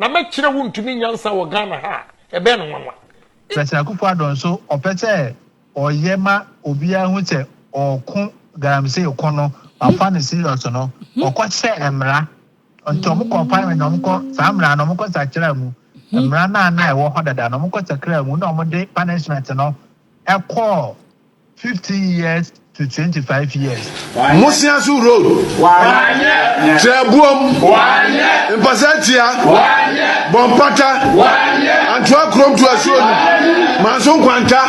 Na mɛkyerɛ wo ntumi nyansa wɔ Ghana ha a, ɛbɛyɛ no nwanwa. President Akufo-Addo nso ɔpɛ sɛ ɔyɛ ma obiara hu sɛ ɔko galamsey ko no wafa no serious no, ɔkɔ hyɛ mmara. Nti ɔmo kɔ parliament na ɔmo kɔ saa mmara no ɔmo kɔ sakyera mu. Mmara no a na ɛwɔ hɔ dada no ɔmo kɔ sakra mu na ɔmo de punishment no ɛkɔɔ 15 years to 25 years. Mosiaso Road, Trɛbuom, Mpasatia, Bɔmpata, Antoa Kurom to Asuonu, Manso Nkwanta,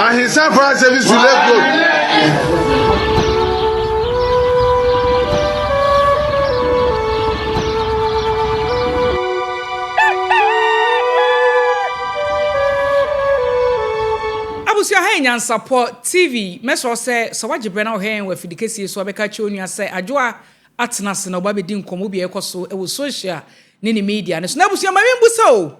Ahensan Fire Service to Lake Road. Abusua ha yɛ Nyansapɔ TV. Mɛsrɛ wo sɛ, sɛ woagye berɛ na wohwɛ yɛn wɔ afidi kɛseɛ so a, bɛka akyerɛ wo nua sɛ Adwoa atena ase na ɔba abɛdi nkɔmmɔ bi a ɛrekɔ so wɔ social ne ne media no so. Na abusua ma membusa o,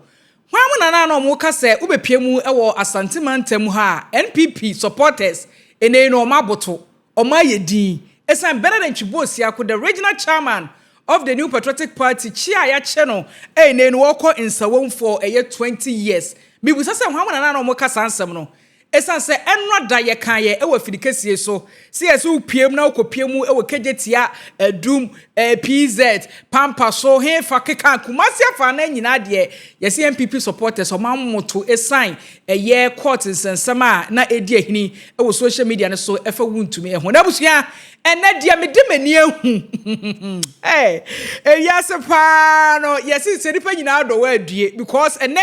hwan mu na na na wɔka sɛ wobɛpue mu wɔ Asante mantam ha a NPP supporters ɛnnɛ yi no wɔn aboto, wɔn ayɛ din ɛsiane Bernard Antwi Boasiako, the regional chairman of the New Patriotic Party, kye a yɛakyɛ no ɛnnɛ yi no wɔrekɔ nsawam for ɛyɛ 20 years. Mebisa sɛ hwan mu na na na wɔka saa nsɛm no? Esiane sɛ ɛnnora da yɛkaa yɛ wɔ afidi kɛseɛ so sɛ yɛsɛ wo pue mu na wokɔ pue mu wɔ Kejetia, Adum, PZ, Pampa so, hefa keka Kumasi afanan nyinaa deɛ yɛsɛ NPP supporters ɔmo amoto esiane ɛyɛ court nsɛnsɛm a na ɛdi ahini wɔ social media no so ɛfa Wuntumi ho. N'abusua ɛnɛ deɛ mede m'ani ahu hey, ewiase paa no yɛse sɛ nipa nyinaa dɔ wɔ adue because ɛnɛ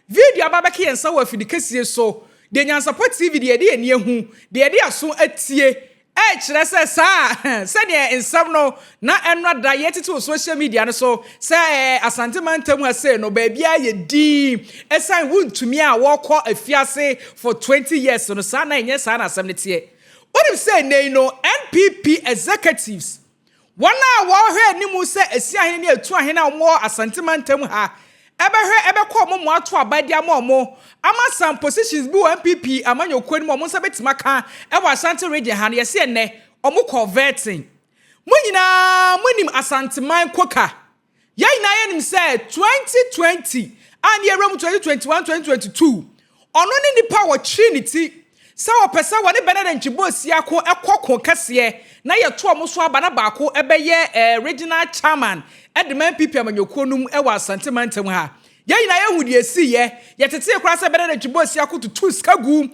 video aba bɛka yɛn nsa wɔ afidi kɛseɛ so. Deɛ Nyansapɔ TV deɛ yɛde yɛn ani ahu, deɛ yɛde aso atie, ɛrekyerɛ sɛ saa sɛdeɛ nsɛm no na ɛno ada yɛtete wɔ social media no so sɛ ɛɛ Asante mantam ha sei no baabiara yɛ dinn ɛsan wontumi a wɔkɔ afiase for 20 years no saa na ɛnyɛ saa na asɛm no teɛ. Wonim sɛ nnɛ yi no NPP executives Wɔn a wɔhwɛ anim sɛ Asiahene ne Atuahene a wɔwɔ Asante mantam ha bɛhwɛ bɛkɔ wɔn mmoa ato aba de ama wɔn ama some positions bi wɔ NPP amanyɔkuo no mu a wɔn nsa bɛtumi aka wɔ Ashanti region ha no, yɛse ɛnnɛ wɔn kɔɔ vetting. Mo nyinaa monim Asanteman Koka. Yɛn nyinaa yɛnim sɛ 2020 a ne yɛwura mu 2021, 2022, ɔno ne nipa a wɔkyeree ne ti sɛ wɔpɛ sɛ wɔne Bernard Antwi Siako kɔ ko kɛseɛ na yɛto wɔn so aba na baako bɛyɛ eh, regional chairman de ma NPP amanyɔkuo no mu wɔ Asante mantam ha. Yɛn nyinaa yɛhu deɛ ɛsiiɛ. Yɛtetee koraa sɛ Bernard Antwi Siako tutuu sika guu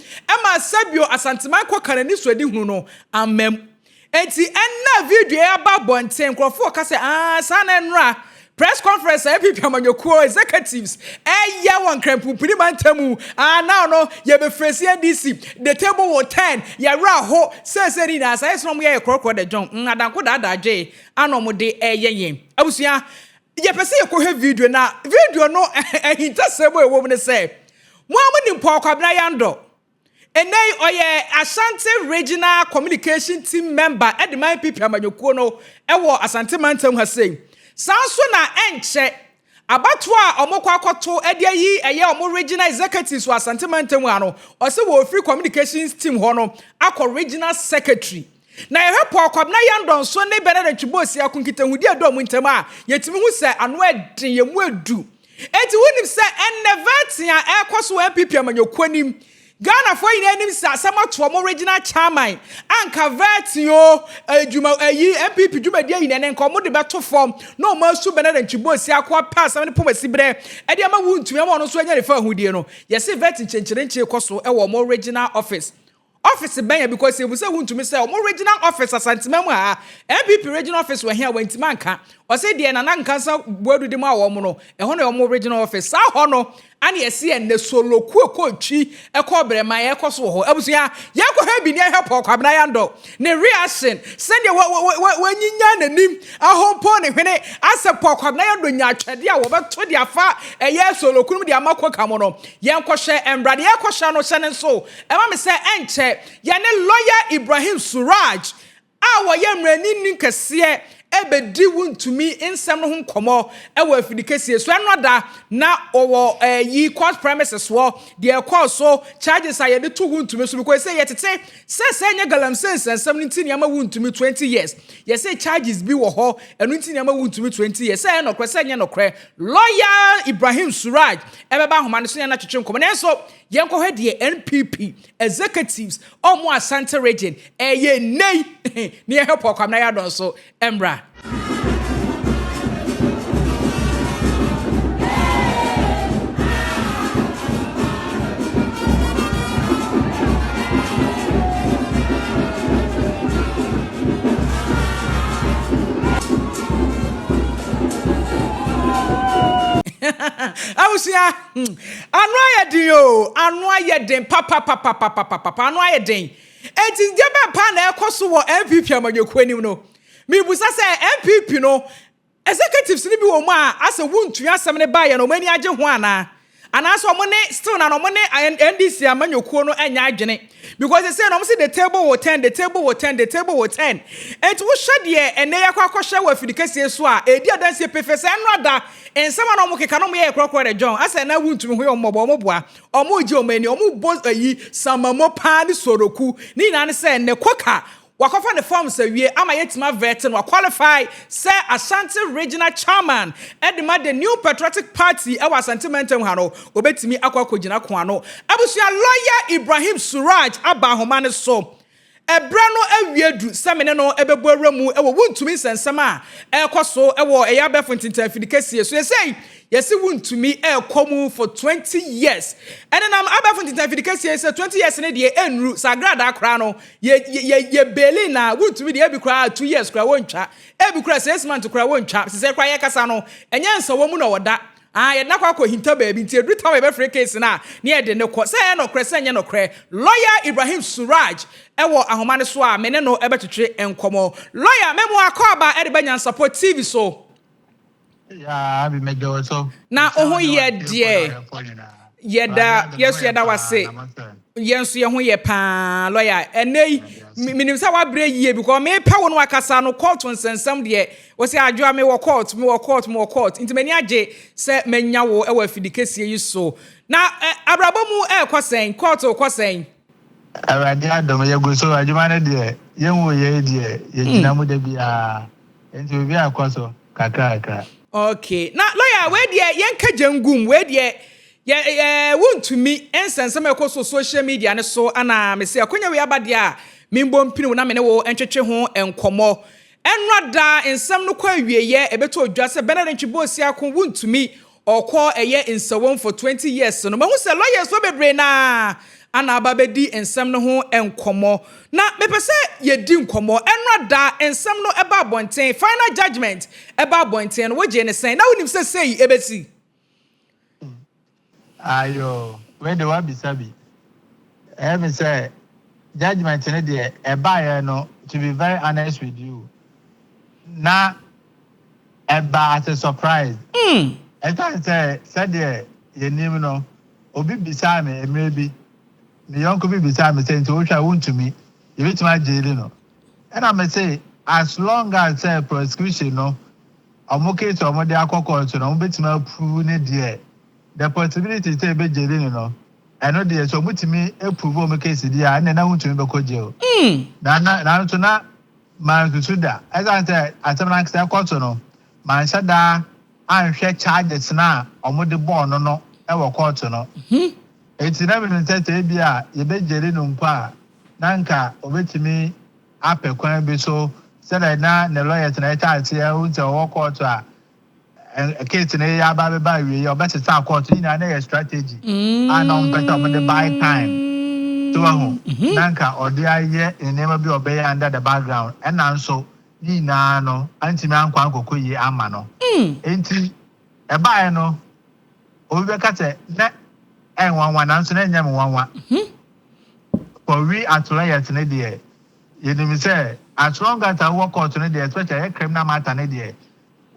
ma sɛbio Asanteman kɔka n'anisoadehunu no amam. Enti ɛnnɛ a video yi aba abɔnten, nkurɔfoɔ reka sɛ, Aa, saa na ɛnnora press conference a NPP amanyɔkuo executives ɛyɛ wɔ Nkranpumpuni mantam mu. Aa, now no, yɛbɛfiresi NDC, the table will turn, yɛwerɛ aho, seesei ne nyinaa, saa yɛ sɛ na wɔyɛ yɛ korɔkorɔ de dwon, mm, adanko daadaa dwee, ana wɔde ɛyɛ yɛn. Abusua, yɛpɛ sɛ yɛkɔhwɛ video na video no ahintasɛm a ɛwɔ mu ne sɛ, mo a monim Paul Kwabena Yandor, Ɛnnɛ yi ɔyɛ Ashanti Regional Communication Team Member de ma NPP amanyɔkuo no wɔ Asante mantam ha sei. Saa nso na ɛnkyɛ abatoɔ a wɔkɔ akɔto de ayi ɛyɛ wɔn Regional Executives wɔ Asante mantam ha no, ɔsɛ wɔfiri Communications Team hɔ no akɔ Regional Secretary. Na yɛhwɛ Paul Kwabena Yandor nso ne Bernard Antwi Boasiako nkitahodi a ɛda wɔn ntam a, yɛtumi hu sɛ ano ɛden, emu edu. Enti wonim sɛ ɛnnɛ vetting a ɛrekɔ so wɔ NPP amanyɔkuo anim, Ghanafoɔ nyinaa nim sɛ asɛm ato wɔn regional chairman, anka vetting o, adwuma ayi, NPP dwumadie nyinaa ɛnnɛ nka wɔn de bɛto fam na wɔn asu Bernard Antwi Boasiako apɛ asɛm no pom asiberɛ de ama Wontumi ama ɔno nso anya ne fahodie no. Yɛse vetting kyenkyerenkye rekɔ so wɔ wɔn regional office. Office bɛn a because yɛbu sɛ wontumi sɛ ɔmo regional office Asanteman mu ha NPP regional office wɔ he a wantumi anka ɔse deɛ Nana Nkansa Boadu de maa wɔn no ɛhɔ na ɔmo regional office saa hɔ no ana yɛse ɛnɛ solo kuo kɔ twi ɛkɔ brɛman ɛkɔ so wɔ hɔ abusua yɛnkɔ hwɛ bi ne ɛhwɛ Paul Kwabena Yandɔ ne reaction sɛdeɛ wa wa wa wanyinya n'anim Ahompo ne hwene asɛ Paul Kwabena Yando nya atwɛdeɛ a wɔbɛto de afa ɛyɛ solo kunu mu de ama Koka mu no. Yɛnkɔhwɛ mmra deɛ yɛrekɔhwɛ no hyɛ no nso ɛma me sɛ ɛnkyɛ yɛne Lawyer Ibrahim Suraj a wɔyɛ mmaranimni kɛseɛ Ɛbɛdi Wontumi nsɛm no ho nkɔmmɔ wɔ afidikɛseɛ so. Ɛno ada na ɔwɔ ɛyi court premises hɔ, deɛ ɛkɔɔ so, charges a yɛde to Wontumi so, because sɛ yɛtete sɛ sɛ ɛnyɛ galamsey nsɛnsɛm no nti nneɛma Wontumi 20 years. Yɛsɛ charges bi wɔ hɔ, ɛno nti nneɛma Wontumi 20 years. Sɛ ɛyɛ nɔkorɛ, sɛ ɛnyɛ nɔkorɛ, lawyer Ibrahim Suraj ɛbɛba ahoma no so yɛn atwetwe nkɔmmɔ. Nanso yɛnkɔhwɛ deɛ NPP executives ɔmo Asante Region ɛyɛ nnei ne yɛhwɛ Paul Kwamina Yadon so mmra. Abusua, ano ayɛ den o, ano ayɛ den papapapapapapa, ano ayɛ den. Eti deɛ bɛn paa na ɛkɔ so wɔ NPP amanyɔkuo anim no? Mibusa sɛ NPP no executives no bi wɔ mu a asɛ wontua asɛm no baeɛ no, wɔn ani agye ho anaa? Anaasɛ wɔn ne still na wɔn ne NDC amanyɔkuo no anya adwene? Because they say na wɔn sɛ the table will turn, the table will turn, the table will turn. Eti wohwɛ deɛ ɛnɛ yɛ akɔ akɔhyɛ wɔ afidi kɛseɛ so a, edi adanseɛ pefe sɛ ɛno ada nsɛm a na wɔn keka na wɔn yɛ korɔkorɔ de John asɛ na wuntumi ho yɛ wɔn mmɔbɔ, wɔn boa, wɔn gye wɔn ani, wɔn bɔ ayi samamo paa ne soroku ne nyinaa ne sɛ ne koka wakɔfa ne forms awie ama yɛtumi avet no, waqualify sɛ Ashanti Regional Chairman ɛde ma the New Patriotic Party ɛwɔ Asante mantam ha no, obɛtumi akɔ akɔgyina ko ano. Abusua, lawyer Ibrahim Suraj aba ahoma no so. Ɛberɛ no awie du sɛ mene no ɛbɛbɔ awura mu ɛwɔ Wontumi nsɛnsɛm a ɛrekɔ so ɛwɔ ɛyɛ abɛɛfo ntentan afidi kɛseɛ so. Yɛsɛ yɛsi Wontumi ɛrekɔ mu for 20 years. Ɛnenam abɛɛfo ntentan afidi kɛseɛ sɛ 20 years ne deɛ ɛnnuru sɛ agradaa koraa no yɛ yɛ yɛ bail na Wontumi deɛ, ebi koraa 2 years koraa wɔntwa, ebi koraa 6 months koraa wɔntwa. Sisɛ koraa yɛkasa no, ɛnyɛ nsɛwɔ mu na wɔda. Ah, yɛde nakɔ akɔ hinta baabi nti eduru tam a yɛbɛfrɛ case no a, ne yɛde ne kɔ. Sɛ ɛyɛ nɔkorɛ, sɛ ɛnyɛ nɔkorɛ, lawyer Ibrahim Suraj ɛwɔ ahoma no so a me ne no ɛbɛtwetwe nkɔmmɔ. Lawyer, mɛmu akɔ aba ɛde bɛ Nyansapɔ TV so. Yaa, bi mɛgye wo so. Na wo ho yɛ deɛ? Yɛda yɛso, yɛda wase. Yɛn nso yɛn ho yɛ paa. Lawyer, ɛnɛ yi menim sɛ wabrɛ yie because mepɛ wo no akasa no, court nsɛnsɛm deɛ, wɔsɛ adwoa mewɔ court, mewɔ court, mewɔ court, nti m'ani agye sɛ manya wo ɛwɔ afidi kɛseɛ yi so. Na abrabɔ mu ɛɛkɔ sɛn? Court kɔ sɛn? Awurade adom, yɛgu so. Adwuma no deɛ, yɛnwu yɛ deɛ, yɛgyina mu da biara, nti biribi akɔ so kakra kakra. Okay, na lawyer, wei deɛ yɛnka gye ngum, wei deɛ yɛ ɛ wontumi nsɛnsɛm a ɛkɔ so social media ne so ana mesi akonnwa wei aba deɛ a, membɔ mpini wo na me ne wo ntwetwe ho nkɔmmɔ. Ɛnora da nsɛm no kɔ awieyɛ, ɛbɛtɔ odwa sɛ Bernard Antwi Boasiako Wontumi ɔkɔ ɛyɛ nsɛwɔm for 20 years no, mahu sɛ lawyers fo bebree naa ana aba bɛdi nsɛm no ho nkɔmmɔ, na mepɛ sɛ yɛdi nkɔmmɔ. Ɛnora da nsɛm no ɛba abɔnten, final judgement ɛba abɔnten no, wogye ne sɛn? Na wonim sɛ sei ɛbɛsi? Ayo, wei de wabisa bi. Ɛyɛ mi sɛ judgement no deɛ ɛbaeɛ no, to be very honest with you, na ɛba as a surprise. Ɛsan sɛ sɛdeɛ yɛnim no, obi bisaa me mmerɛ bi, me yɔnko bi bisaa me sɛ, nti wohwɛ a wontumi yɛbɛtumi ajail no? Ɛna me se as long as sɛ prosecution no ɔmo case a ɔmo de akɔ court no, ɔmo bɛtumi aprove ne deɛ, the possibility sɛ ɛbɛjail no, ɛno deɛ sɛ ɔmo tumi aprove ɔmo case deɛ a, ɛna na wontumi bɛkɔ jail. Na nanso na mansusu da, ɛsan sɛ asɛm no ankasa ɛkɔ so no, manhyɛ daa anhwɛ charges na ɔmo de bɔɔ no ɛwɔ court no. Eti na menim sɛ ebi a yɛbɛjail no mpo a, na nka obetumi apɛ kwan bi so sɛdeɛ na ne lawyers na ɛkyɛ aseɛ ohun sɛ ɔwɔ court a case no yɛ aba bɛba awie yɛ ɔbɛsesa court ne nyinaa na yɛ strategy a na ɔmo pɛ sɛ ɔmo de buy time so ahu na nka ɔde ayɛ nneɛma bi a ɔbɛyɛ under the background. Ɛna nso ne nyinaa no antumi ankɔ ankɔkɔ yie ama no. Nti ɛbaeɛ no, obi bɛka sɛ na ɛnwanwa, nanso na ɛnyɛ me nwanwa. For we as lawyers ne deɛ, yɛnim sɛ as long as awɔ court no deɛ, especially ɛyɛ criminal matter ne deɛ,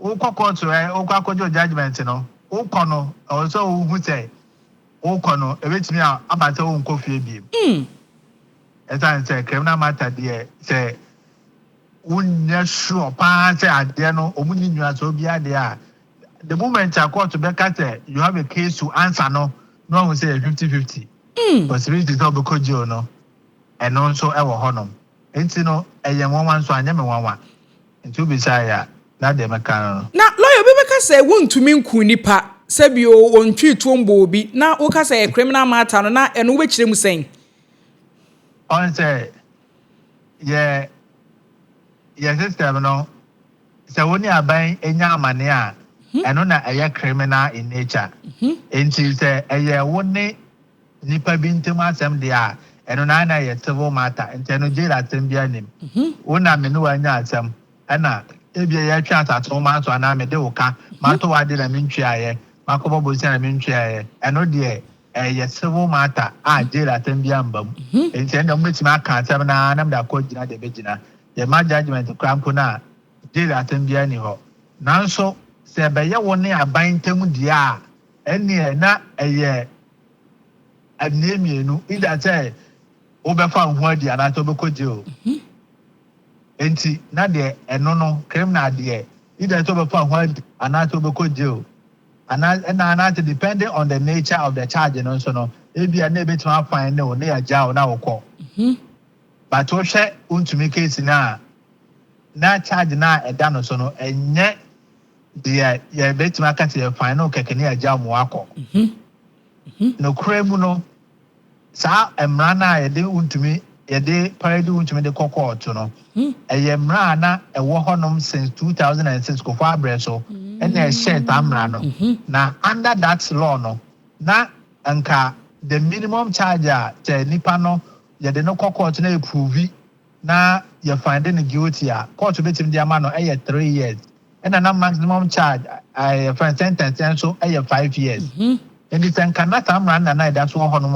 wokɔ court ɛ wokɔ akɔgye judgement no, wokɔ no, ɛwɔ sɛ wohu sɛ wokɔ no ebetumi a aba sɛ wonkɔ fie biem. Ɛsan sɛ criminal matter deɛ, sɛ Wonyɛ sure paa sɛ adeɛ no ɔmo ni nyinasoɔ biara deɛ a, the moment a court bɛka sɛ you have a case to answer no, na wahu sɛ yɛ 50-50 possibility sɛ ɔbɛkɔ jail no, ɛno nso ɛwɔ hɔnom. Nti no ɛyɛ nwanwa nso anyɛ me nwanwa. Nti wobisaeɛ a, na deɛ mɛka no. Na lawyer, obi bɛka sɛ wontumi nku nipa sɛbi o, ɔntwi tuo mbɔ obi, na woka sɛ ɛyɛ criminal matter no, na ɛno wobɛkyerɛ mu sɛn? Ɔn sɛ yɛ system no, sɛ wo ne aban nya amane a, ɛno na ɛyɛ criminal in nature. Nti sɛ ɛyɛ wo ne nipa bi ntam asɛm deɛ a, ɛno na na yɛ civil matter, nti ɛno jail asɛm bi anim. Wo na me ne wanya asɛm, ɛna ebia yɛtwe asase wo ma so anaa mede wo ka mato wade na mentweayɛ, makɔbɔ bosia na mentweayɛ, ɛno deɛ ɛyɛ civil matter a jail asɛm bi amba mu. Nti ɛno deɛ mobɛtumi aka asɛm naa na mede akɔ gyina deɛ bɛgyina yɛma judgement kora mpo no a, jail asɛm bi ani hɔ. Nanso sɛ ɛbɛyɛ wo ne aban ntam deɛ a, ɛneɛ na ɛyɛ ɛnneɛ mmienu, either sɛ wobɛfa wo ho adi anaasɛ wobɛkɔ jail. Nti na deɛ ɛno no criminal deɛ, either sɛ wobɛfa wo ho adi anaasɛ wobɛkɔ jail, anaa ɛna anaasɛ depending on the nature of the charge no nso no, ebia na ebɛtumi afine ne wo ne yɛgya wo na wokɔ. But wohwɛ Wontumi case no a, na charge no a ɛda no so no, ɛnyɛ deɛ yɛbɛtumi aka sɛ yɛfine no kɛkɛ ne yɛgya wo ma wakɔ. Nokorɛ mu no, saa mmara no a yɛde Wontumi, yɛde parade Wontumi de kɔ kɔɔto no, ɛyɛ mmara a na ɛwɔ hɔnom since 2006, Kufuor abrɛ so ɛna ɛhyɛ saa mmara no. Na under that law no, na nka the minimum charge a sɛ nipa no yɛde no kɔ court na eprove na yɛ find no guilty a, court bɛtumi de ama no ɛyɛ 3 years, ɛna na maximum charge ɛyɛ yɛfrɛ sentence nso ɛyɛ 5 years. Nti sɛ nka na saa mmara no na ɛda so wɔ hɔnom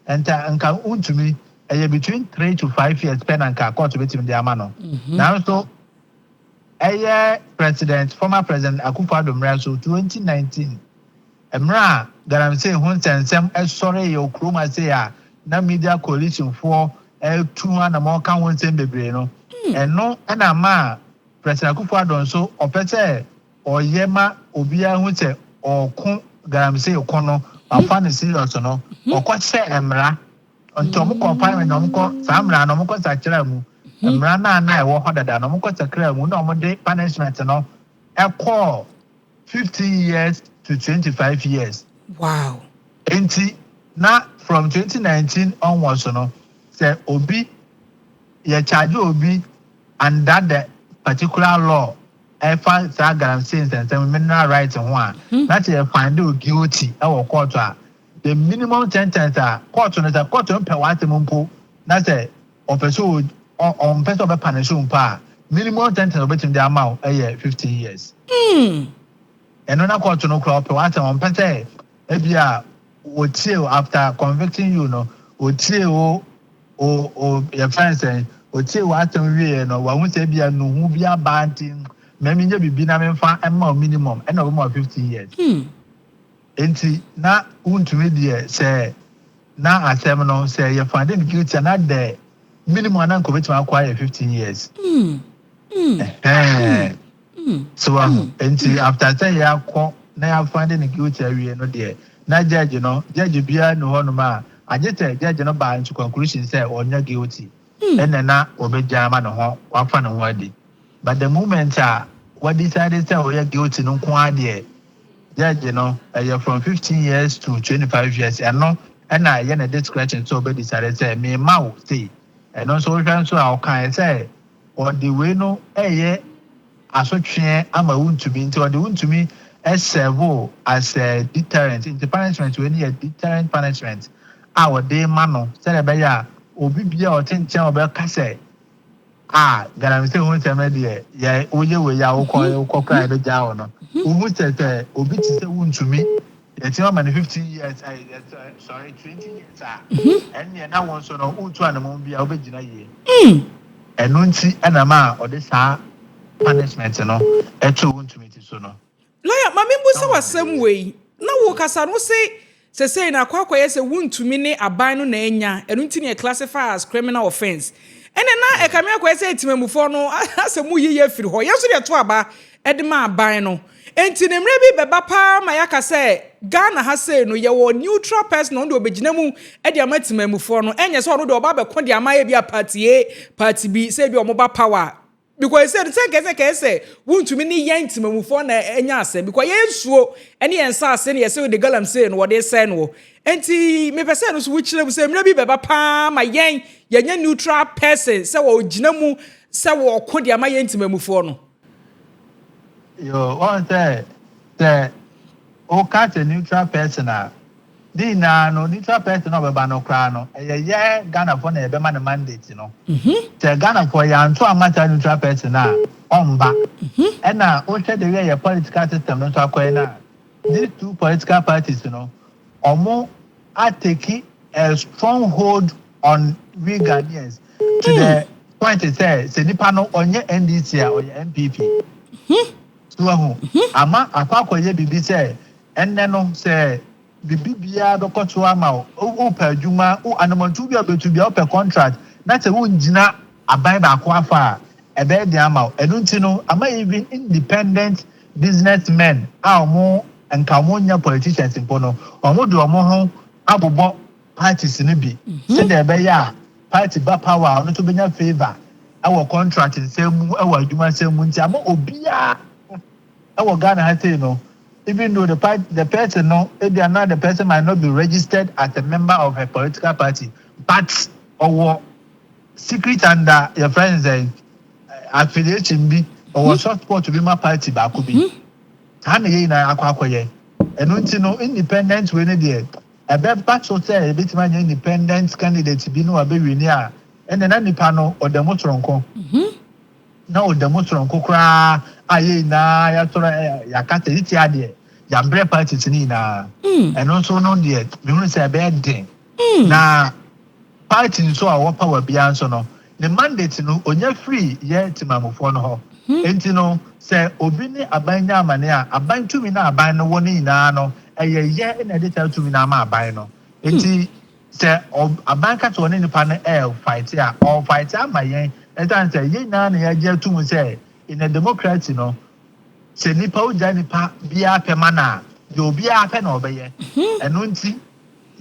a, nta nka Wontumi ɛyɛ between 3 to 5 years pɛ na nka court bɛtumi de ama no. Nanso ɛyɛ president, former President Akufo-Addo mmerɛ so, 2019, mmerɛ a galamsey ho nsɛnsɛm ɛsɔre yɛ okurom ase a na media coalition foɔ ɛtu anam ɔka ho nsɛm bebree no, ɛno ɛna ma President Akufo-Addo nso ɔpɛ sɛ ɔyɛ ma obiara ho sɛ ɔko galamsey ko no wafa no serious no, ɔkɔhyɛ mmara. Nti ɔmo kɔ parliament na ɔmo kɔ saa mmara no, ɔmo kɔ sakyera mu. Mmara no a na ɛwɔ hɔ dada no, ɔmo kɔ sakra mu na ɔmo de punishment no ɛkɔɔ 15 years to 25 years. Nti na from 2019 onwards no, sɛ obi yɛ charge obi under the particular law ɛfa saa galamsey nsɛnsɛm, mineral right ho a, na kyerɛ yɛ find you guilty ɛwɔ court a, the minimum sentence a court no, sɛ court no pɛ w'asɛm mpo na sɛ ɔpɛ sɛ ɔmpɛ sɛ ɔbɛpa ne so mpo a, minimum sentence a ɔbɛtumi de ama wo ɛyɛ 15 years. Ɛno na court no kora ɔpɛ w'asɛm, ɔmpɛ sɛ ebi a wɔtie o, after convicting you no, wɔtie o yɛfrɛ sɛ wɔtie w'asɛm wie no, wɔn sɛ ebi a nuhu bi aba, nti mɛmi nye bibi na mɛmfa ɛma o minimum, ɛna ɔbɛma o 15 years. Nti na Wontumi deɛ, sɛ na asɛm no sɛ yɛ find no guilty a, na the minimum na nka obetumi akɔ ayɛ 15 years. Ɛhɛn. So ahu, nti after sɛ yɛakɔ na yɛafind no guilty awie no deɛ, na judge no, judge biara ni hɔnom a agye sɛ judge no baa into conclusion sɛ ɔnyɛ guilty, ɛna na ɔbɛgya ama ne ho wafa ne ho adi. But the moment a wɔdecide sɛ ɔyɛ guilty no nko ara deɛ, judge no ɛyɛ from 15 years to 25 years. Ɛno ɛna ɛyɛ ne discretion sɛ ɔbɛdecide sɛ mema wo sei. Ɛno nso wohwɛ nso a, ɔkae sɛ ɔde wei no ɛyɛ asotweɛ ama Wontumi, nti ɔde Wontumi ɛserve as a deterrent. Nti punishment wei no yɛ deterrent punishment a wɔde ma no sɛdeɛ ɛbɛyɛ a obi bia a ɔte nkyɛn a ɔbɛka sɛ a galamsey ho nsɛm deɛ, yɛ woyɛ wei a, wokɔ kora yɛbɛgyaa wo no, wohu sɛ obi te sɛ Wontumi yɛtumi ama no 15 years, ɛyɛ sorry, 20 years a, ɛnneɛ na wɔn nso no wotu anamɔ bi a wobɛgyina yie. Ɛno nti ɛna ma a ɔde saa punishment no ɛto Wontumi ti so no. Lawyer, ma membu sɛ wasɛm wei na wo kasa no se sɛsei na akɔ akɔyɛ sɛ Wontumi ne aban no na anya, ɛno nti ne yɛ classify as criminal offence. Ɛnna na ɛkame akɔyɛ sɛ temamufoɔ no asɛ mu yiye afiri hɔ. Yɛn nso deɛ to aba de ma aban no. Enti ne mmerɛ bi bɛba paa ma yɛaka sɛ Ghana ha sei no, yɛwɔ neutral person a ɔno deɛ ɔbɛgyina mu de ama temamufoɔ no. Ɛnyɛ sɛ ɔno deɛ ɔba abɛko de ama ebi a party A, party B, sɛ ebi a wɔba power a. Because sɛ sɛ nkɛsɛ kɛyɛ sɛ wontumi ne yɛn temamufoɔ na ɛnya asɛm, because yɛn nsuo ne yɛn nsaase ne yɛsɛ de galamsey no wɔde sɛe no. Nti mepɛ sɛ no so wokyerɛ mu sɛ mmerɛ bi bɛba paa ma yɛn yɛnyɛ neutral person sɛ wɔgyina mu sɛ wɔko de ama yɛn temamufoɔ no. Yo, wɔn sɛ woka sɛ neutral person a, ne nyinaa no, neutral person a ɔbɛba no koraa no, ɛyɛ yɛ Ghanafoɔ na yɛbɛma no mandate no. Sɛ Ghanafoɔ yɛanto ama saa neutral person a, ɔmba. Ɛna wohwɛ de yɛ political system no nso akɔyɛ no a, these two political parties no, ɔmo atake a strong hold on we Ghanaians to the point sɛ nipa no ɔnyɛ NDC a, ɔyɛ NPP. So ahu ama akɔ akɔyɛ biribi sɛ ɛnnɛ no, sɛ biribi biara bɛkɔ so ama wo, wopɛ adwuma, wo anammɔntu bi a wobɛtu bia, wopɛ contract na sɛ wongyina aban baako afa a, ɛbɛyɛ den ama wo. Ɛno nti no ama even independent businessmen a ɔmo nka ɔmo nyɛ politicians mpo no, ɔmo de ɔmo ho abobɔ parties no bi sɛdeɛ ɛbɛyɛ a party ba power a, ɔno nso bɛnya favour ɛwɔ contract nsɛm mu, ɛwɔ adwuma nsɛm mu. Nti ama obiara ɛwɔ Ghana ha sei no, even though the party, the person no, ebi ana the person might not be registered as a member of a political party, but ɔwɔ secret under your friends affiliation bi, ɔwɔ soft spot bi ma party baako bi. Saa na yɛn nyinaa akɔ akɔyɛ. Ɛno nti no, independent wei no deɛ, ɛbɛba so sɛ ebitumi anya independent candidate bi no wabɛwi ni a, ɛnna na nipa no ɔda mu soronko na ɔda mu soronko koraa a, yɛn nyinaa yɛasɔrɔ ɛ yɛakasa yi ti adeɛ, yɛabrɛ parties no nyinaa. Ɛno nso no deɛ, mehunu sɛ ɛbɛyɛ den. Na party nso a ɔwɔ power biara nso no, ne mandate no onya firi yɛ temamufoɔ no hɔ. Nti no sɛ obi ne aban nya amane a, aban tumi na aban no wɔ ne nyinaa no, ɛyɛ yɛ na ɛde saa tumi no ama aban no. Nti sɛ aban ka sɛ ɔne nipa no ɛɛ fight a, ɔfight ama yɛn, ɛsan sɛ yɛn nyinaa na yɛagye atum sɛ in a democracy no, sɛ nipa wogya nipa biara pɛ ma no a, deɛ obiara pɛ na ɔbɛyɛ. Ɛno nti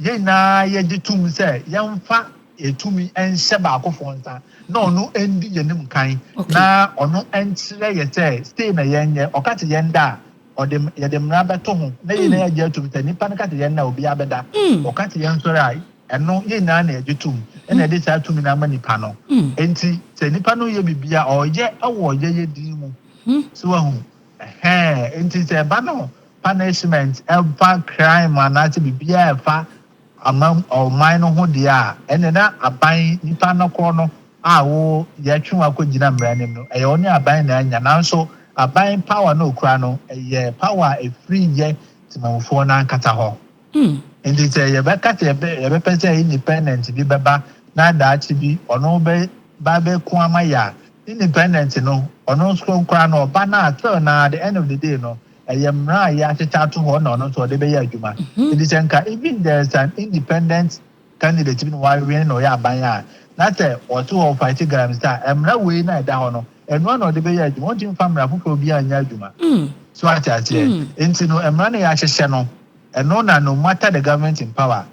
yɛn nyinaa yɛgye tum sɛ yɛmfa etumi nhyɛ baakofoɔ nsa na ɔno ndi yɛn anim kan na ɔno nkyerɛ yɛ sɛ stay na yɛnyɛ. Ɔka te yɛn da a, ɔde yɛde mmara bɛto ho na yɛn nyinaa yɛgye atum sɛ nipa no ka te yɛn da, obiara bɛda. Ɔka te yɛn sɔrɔ a, ɛno yɛn nyinaa na yɛgye tum ɛna yɛde saa tumi no ama nipa no. Nti sɛ nipa no yɛ biribi a, ɔyɛ ɛwɔ yɛyɛ din mu so wahu ɛhɛn. Nti sɛ ɛba no punishment, ɛfa crime anaasɛ biribiara ɛfa ama ɔman no ho deɛ a, ɛnna na aban nipa no korɔ no a wo yɛtwe wɔn akɔgyina mmara anim no, ɛyɛ ɔne aban na anya. Nanso aban power no okura no, ɛyɛ power a efiri yɛ temamufoɔ n'ankasa hɔ. Nti sɛ yɛbɛka sɛ yɛbɛpɛ sɛ independent bi bɛba na daakye bi ɔno bɛ ba bɛko ama yɛ a, independent no, ɔno nso koraa no, ɔba na still na at the end of the day no, ɛyɛ mmara a yɛahyehyɛ ato hɔ na ɔno nso ɔde bɛyɛ adwuma. Nti sɛ nka even there is an independent candidate bi na wawie na ɔyɛ aban a, na sɛ ɔte hɔ fight galamsey a, mmara wei na ɛda hɔ no, ɛno na ɔde bɛyɛ adwuma. Ɔntumi fa mmara foforɔ bi anyɛ adwuma. So ate aseɛ? Nti no mmara no yɛahyehyɛ no, ɛno na no matter the government in power,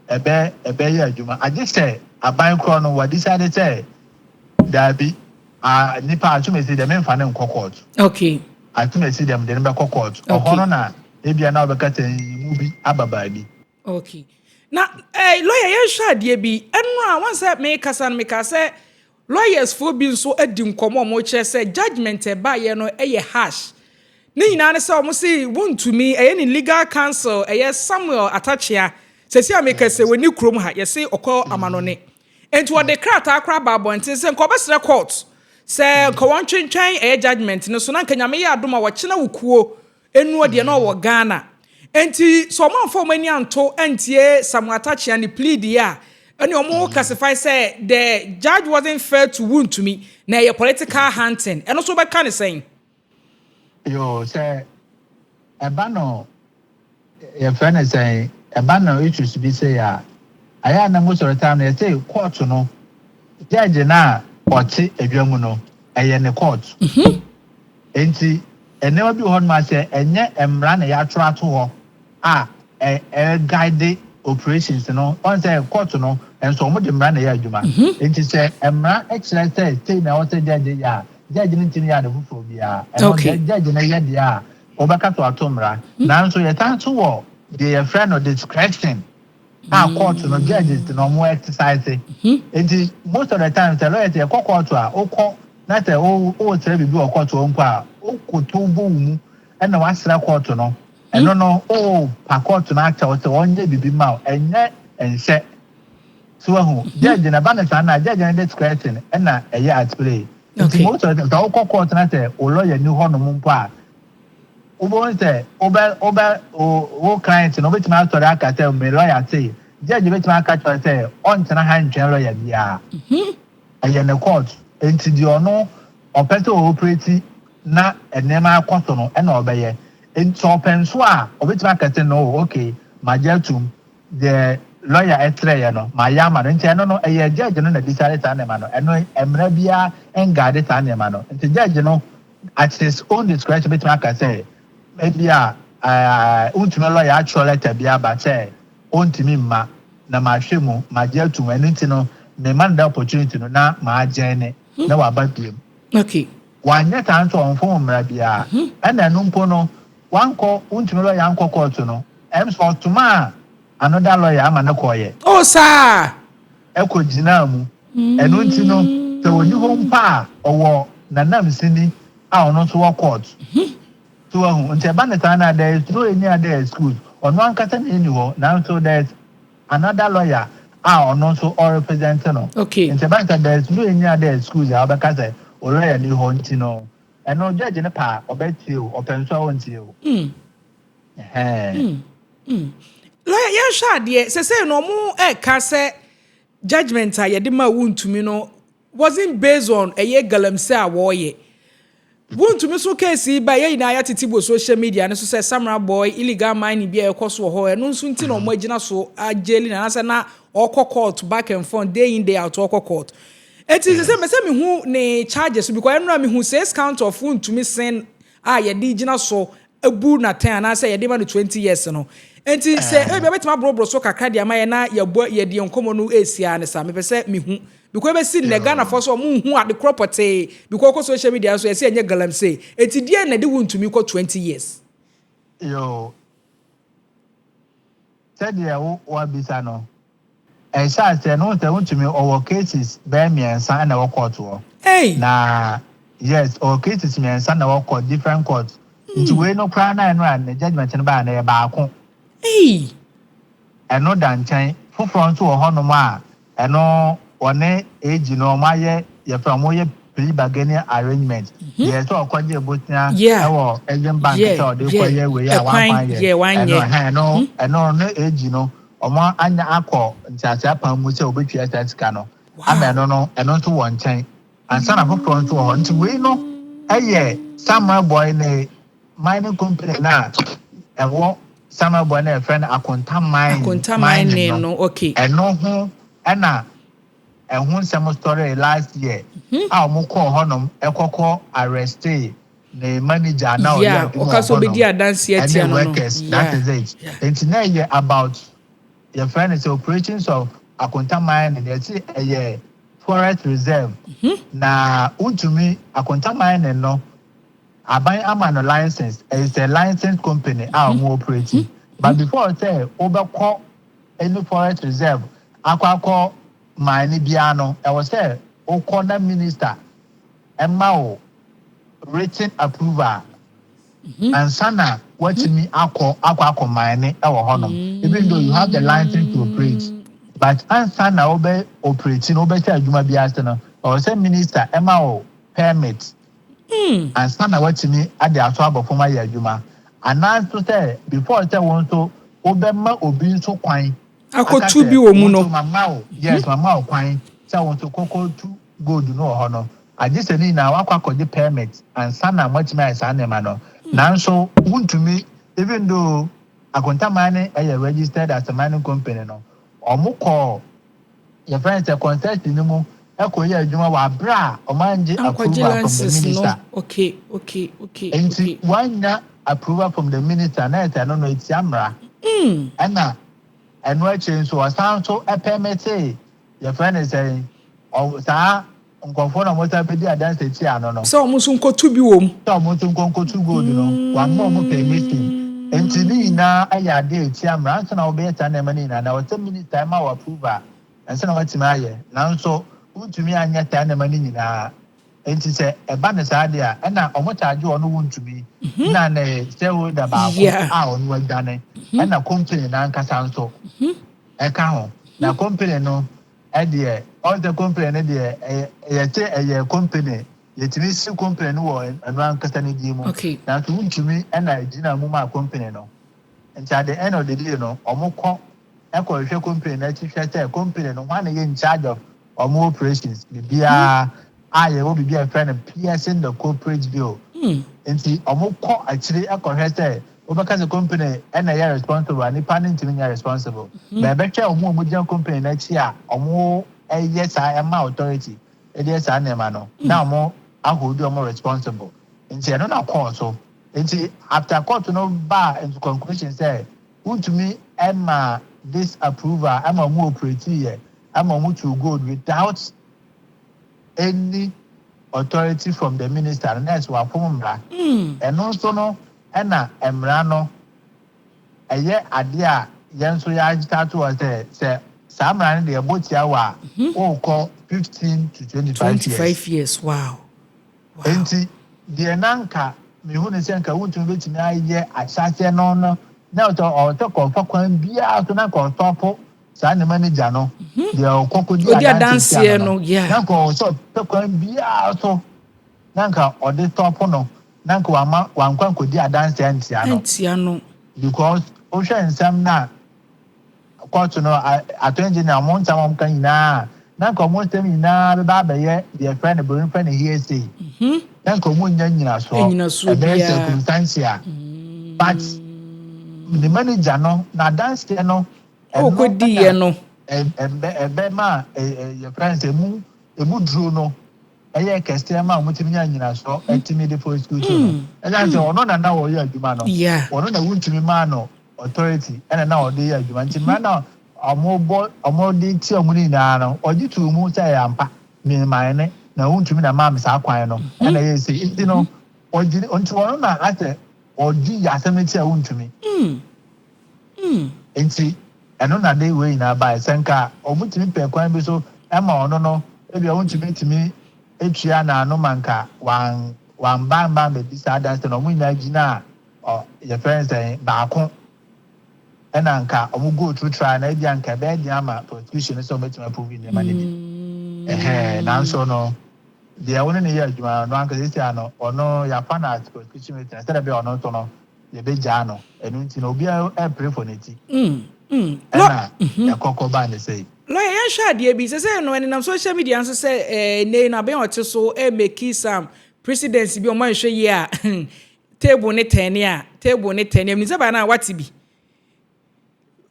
ɛbɛyɛ adwuma, agye sɛ aban korɔ no wɔdecide sɛ daabi a, nipa atumasi deɛ, memfa ne nkɔ court. Atumasi deɛ, mede no bɛkɔ court. Ɔhɔ no na ebia na wɔbɛka sɛ nyimu bi aba baabi. Okay, na lawyer, yɛnhwɛ adeɛ bi. Ɛno a wɔn sɛ mekasa no, meka sɛ lawyers foɔ bi nso adi nkɔmɔ a wɔkyerɛ sɛ judgement ɛbaayɛ no ɛyɛ harsh. Ne nyinaa ne sɛ wɔn se wɔntumi ɛyɛ ne legal counsel, ɛyɛ Samuel Atta Akyea, sɛsi a meka sɛ wɔni kurom ha, yɛse ɔkɔ amanɔne, nti wɔde krataa koraa ba abɔnten sɛ nka ɔbɛsrɛ court sɛ nka wɔn twentwɛn ɛyɛ judgement no so na nka Nyame yɛ adom a wɔkyena wo kuo enuo deɛ na ɔwɔ Ghana. Nti sɛ ɔmo amfa ɔmo ani anto antie Samuel Atta Akyea ne plea deɛ a, ɛne ɔmo classify sɛ the judge wasn't fair to Wuntumi na ɛyɛ political hunting. Ɛno nso bɛka ne sɛn? Yo, sɛ ɛba no, yɛfrɛ no sɛn, ɛba no issues bi sɛ a, ayɛ a na most of the time no, yɛsɛ court no judge na Ɔte adwa mu no, ɛyɛ ne court. Enti nneɛma bi wɔ hɔnom a sɛ ɛnyɛ mmara na yɛatwerɛ ato hɔ a ɛguide operations no, ɔn sɛ court no nso wɔn de mmara na ɛyɛ adwuma. Nti sɛ mmara kyerɛ sɛ sei na ɛwɔ sɛ judge yɛ a, judge no ntumi yɛ ade foforɔ biara. Ɛno judge no yɛ deɛ a wɔbɛka so ato mmara. Nanso yɛsan so wɔ deɛ yɛfrɛ no discretion a court no judges no ɔmo exercise. Nti most of the time sɛ lawyers yɛkɔ court a, wokɔ na sɛ wo wosrɛ biribi wɔ court hɔ mpo a, wokoto bɔ wo mu ɛna wasrɛ court no. Ɛno no wopa court no akyɛw sɛ ɔnyɛ biribi ma wo, ɛnyɛ nhyɛ so. Wahu judge na ba ne saa na judge no discretion ɛna ɛyɛ at play. Nti most of the time sɛ wokɔ court na sɛ wo lawyer ni hɔnom mpo a, wobɛhu sɛ wobɛ wo client no wobɛtumi asɔre aka sɛ me lawyer te, judge bɛtumi aka kyerɛ sɛ ɔntena ha ntwɛn lawyer biara. Ɛyɛ ne court, nti deɛ ɔno ɔpɛ sɛ ɔoperate na nneɛma akɔ so no ɛna ɔbɛyɛ. Nti ɔpɛ nso a, ɔbɛtumi aka sɛ no, okay, magye atum, deɛ lawyer ɛtrɛ no mayɛ ama no. Nti ɛno no ɛyɛ judge no na decide saa nneɛma no. Ɛno mmerɛ biara nguide saa nneɛma no. Nti judge no at his own discretion bɛtumi aka sɛ ebi a ntumi lawyer atwerɛ letter bi aba sɛ ɔntumi mma na mahwɛ mu magye atum, ɛno nti no mema no the opportunity no na maagye ne na waba biem. Wanyɛ saa nso, ɔnfo mmara biara. Ɛna ɛno mpo no wankɔ, ntumi lawyer ankɔ court no, ɛm sɛ ɔtoma a another lawyer ama ne kɔɔyɛ. Oh, saa. Ɛkɔ gyinaa mu. Ɛno nti no sɛ oni hɔ mpa a, ɔwɔ nanamsini a ɔno nso wɔ court so. Wahu, nti ɛba ne saa na there is no any other excuse. Ɔno ankasa na ɛni hɔ, nanso there is another lawyer a ɔno nso ɔrepresent no. Nti ɛba ne saa, there is no any other excuse a ɔbɛka sɛ o lawyer ni hɔ. Nti no ɛno judge ne pa ɔbɛtie o, ɔpɛ nso a ɔntie o. Ɛhɛn. Lawyer, yɛnhwɛ adeɛ sɛ no ɔmo ɛka sɛ judgement a yɛde ma Wontumi no wasn't based on ɛyɛ galamsey a wɔreyɛ. Wontumi so case yi ba, yɛn nyinaa yɛatete wɔ social media no so sɛ Samreboi illegal mining bi a ɛkɔ so wɔ hɔ. Ɛno nso nti na ɔmo agyina so agyeli na anaasɛ na ɔkɔ court back and forth, day in day out ɔkɔ court. Eti sɛ mɛ sɛ mihu ne charges because ɛnura mihu six count of Wontumi sin a yɛde gyina so ebu n'atɛn anaasɛ yɛde ma no 20 years no. Nti sɛ ebi abɛtumi aborɔborɔ so kakra de ama yɛ na yɛbɔ yɛde nkɔmɔ no esia ne sa, mepɛ sɛ mihu because ebesi nnɛ Ghanafoɔ so ɔmo nhu ade korɔ pɔtee because ɔkɔ social media so yɛsɛ ɛnyɛ galamsey. Eti deɛ na ɛde Wontumi kɔ 20 years? Yo, sɛdeɛ wo wabisa no, ɛhyɛ aseɛ no sɛ Wontumi ɔwɔ cases bɛyɛ mmiɛnsa ɛna ɛwɔ court hɔ. Hey. Na yes, ɔwɔ cases mmiɛnsa na ɛwɔ court, different court. Nti wei no koraa na ɛno a ne judgement no baa na ɛyɛ baako. Hey. Ɛno da nkyɛn, foforɔ nso wɔ hɔnom a ɛno ɔne AG no ɔmo ayɛ, yɛfrɛ ɔmo yɛ plea bargaining arrangement. Yɛ sɛ ɔkɔgye bosia ɛwɔ Exim Bank sɛ ɔde kɔyɛ wei a Ɛkwan, wamfa yeah, yɛ. Wanyɛ. Ɛno ɛhɛn ɛno ne AG no ɔmo anya akɔ ntease apam mu sɛ obetua saa sika no ama ɛno no. Ɛno nso wɔ nkyɛn ansa na foforɔ nso wɔ hɔ. Nti wei no ɛyɛ Samreboi ne mining company na ɛwɔ Samreboi na yɛfrɛ no Akonta Mine. Akonta Mining no, okay. Ɛno ho ɛna ɛho nsɛm story last year a wɔn kɔɔ hɔnom ɛkɔkɔ arreste ne manager na ɔyɛ adwuma ɔka wɔ sɛ obɛdi hɔnom adanseɛ atia ɛne no no. workers. That is it. Nti na ɛyɛ about yɛfrɛ no sɛ operations of Akonta Mining. Yɛsi ɛyɛ forest reserve na ntumi Akonta Mining no, aban ama no license, ɛyɛ sɛ license company a wɔn operate. But before sɛ wobɛkɔ any forest reserve akɔ mine biara no, ɛwɔ sɛ wokɔ na minister ɛma wo written approval ansa na watumi akɔ mine ɛwɔ hɔnom. Even though you have the license to operate, but ansa na wobɛ operate no, wobɛhyɛ adwuma bi ase no, ɛwɔ sɛ minister ɛma wo permit ansa na watumi ade aso abɔ fam ayɛ adwuma. Anaa nso sɛ before sɛ wɔn nso wobɛma obi nso kwan akɔtu bi wɔ mu no. Wo nso mama wo, yes, mama wo kwan sɛ wo nso kɔkɔ tu gold no wɔ hɔ no, agye sɛ ne nyinaa wakɔ akɔgye permit ansa na moatumi ayɛ saa nneɛma no. Nanso wontumi, even though Akonta Mining ɛyɛ registered as a mining company no, ɔmo kɔɔ yɛfrɛ no sɛ concession no mu. Ɛkɔyɛ adwuma wɔ abere a ɔmangye Ankɔgye approval from the license no. minister. Nti wanya approval from the minister na ɛsɛ no etia mmara. Ɛna ɛno akyire nso ɔsan so ɛpermit, yɛfrɛ no sɛ saa nkɔfoɔ na wɔsan bɛdi adanse tia no. Sɛ ɔmo nso nkɔtu bi wɔ mu. Sɛ ɔmo nso nkɔnkɔtu gold no, wama ɔmo permission. Nti ne nyinaa ɛyɛ adeɛ a etia mmara. Nso na wɔbɛyɛ saa nneɛma no nyinaa na wɔsɛ minister ɛma wɔ approval ɛnso na wɔatumi ayɛ, nanso wontumi anyɛ saa nneɛma no nyinaa. Nti sɛ ɛba ne saa deɛ a, ɛna ɔmo charge ɔno Wontumi na ne shareholder baako a ɔno adwane, ɛna company n'ankasa nso ɛka ho. Na company no ɛdeɛ, ɔsɛ company no deɛ, ɛyɛ yɛte ɛyɛ company, yɛtumi si company no wɔ ɛno ankasa ne din mu. Nanso Wontumi ɛna gyina mu ma company no. Nti at the end of the day no, ɔmo kɔ ɛkɔ hwɛ company no akyi hwɛ sɛ company no, hwan na yɛ in charge of ɔmo operations, biribiara a yɛwɔ biribi a yɛfrɛ no piercing the corporate veil. Nti ɔmo kɔ akyire ɛkɔhwɛ sɛ wobɛka sɛ company ɛna ɛyɛ responsible a, nipa no ntumi nyɛ responsible. Bɛɛbɛhwɛ ɔmo a ɔmo gyina company n'akyi a ɔmo ɛyɛ saa, ɛma authority ɛde yɛ saa nneɛma no, na ɔmo ahold ɔmo responsible. Nti ɛno na kɔɔ so. Nti after court no baa into conclusion sɛ Wontumi ɛma this approval ɛma ɔmo operate yɛ, ɛma ɔmo tu gold without any authority from the minister no, nurse wafom mmara. Ɛno nso no, ɛna mmara no ɛyɛ adeɛ a yɛn nso yɛagye to hɔ sɛ saa mmara no deɛ, ɛbɔ tia wɔ a, wɔrekɔ 15 to 25 years. 25 years, wow. Nti deɛ nanka mehu ne sɛ nka Wontumi bɛtumi ayɛ ahyɛaseɛ no na ɔtɔ kɔnfa kwan biara so na nka ɔstop saa ne manager no deɛ ɔkɔ kɔdi Odi adanseɛ no, yeah. Na nka ɔsɛ ɔpɛ kwan biara so na nka ɔde stop no, na nka wama wankɔ nkɔdi adanseɛ ntia no. Ntia no. Because wohwɛ nsɛm na court no, attorney general, ɔmo nsɛm a ɔmo ka nyinaa, na nka ɔmo nsɛm nyinaa bɛba abɛyɛ deɛ fɛ no, buroni fɛ no hearsay. Na nka ɔmo nya nyinasoɔ. Nyinasoɔ ɛbɛyɛ biara. Circumstantial, but ne manager no na adanseɛ no, ɛno Ɔkɔdiiɛ no. ɛbɛ ma ɛ ɛ yɛfrɛ no sɛ emu duro no ɛyɛ kɛseɛ ma ɔmo tumi nya nyinasoɔ ɛtumi de prosecute no. Ɛsan sɛ ɔno na na wɔyɛ adwuma no, ɔno na Wontumi maa no authority ɛna na ɔde yɛ adwuma. Nti mmara na ɔmo bɔ, ɔmo de ti ɔmo no nyinaa no, ɔgye tu mu sɛ ɛyɛ ampa, mmeman ne na Wontumi na maa mi saa kwan no ɛna ɛyɛ sɛ. Nti no ɔgye, nti ɔno na asɛ ɔgye yɛ asɛm no ti a Wontumi. Nti ɛno na de wei nyinaa baa. Sɛ nka ɔmo tumi pɛ kwan bi so ɛma ɔno no, ebi a Wontumi tumi etua n'ano ma nka wan wamba mba mbɛdi saa adanse na ɔmo nyinaa gyina a, ɔ yɛfrɛ no sɛ baako, ɛna nka ɔmo go through trial na ebi a nka ɛbɛyɛ den ama prosecution no sɛ ɔmo betumi aprove nneɛma no bi. Ɛhɛn, nanso no deɛ ɔno ne yɛ adwuma no ankasa esi ano, ɔno yafa na as prosecution witness sɛdeɛ ɛbɛyɛ ɔno nso no yɛbɛgyaa no. Ɛno nti no obiara ɛpere for ne ti. Ɛna ɛkɔkɔ baa ne sɛ. Lawyer, yɛnhwɛ adeɛ bi sɛ no ɛnenam social media nso sɛ ne no abɛn ɔte so ɛmake some precedence bi. Ɔmo anhwɛ yie a, table ne tɛne a table ne tɛne ɛmu sɛ baa na wate bi.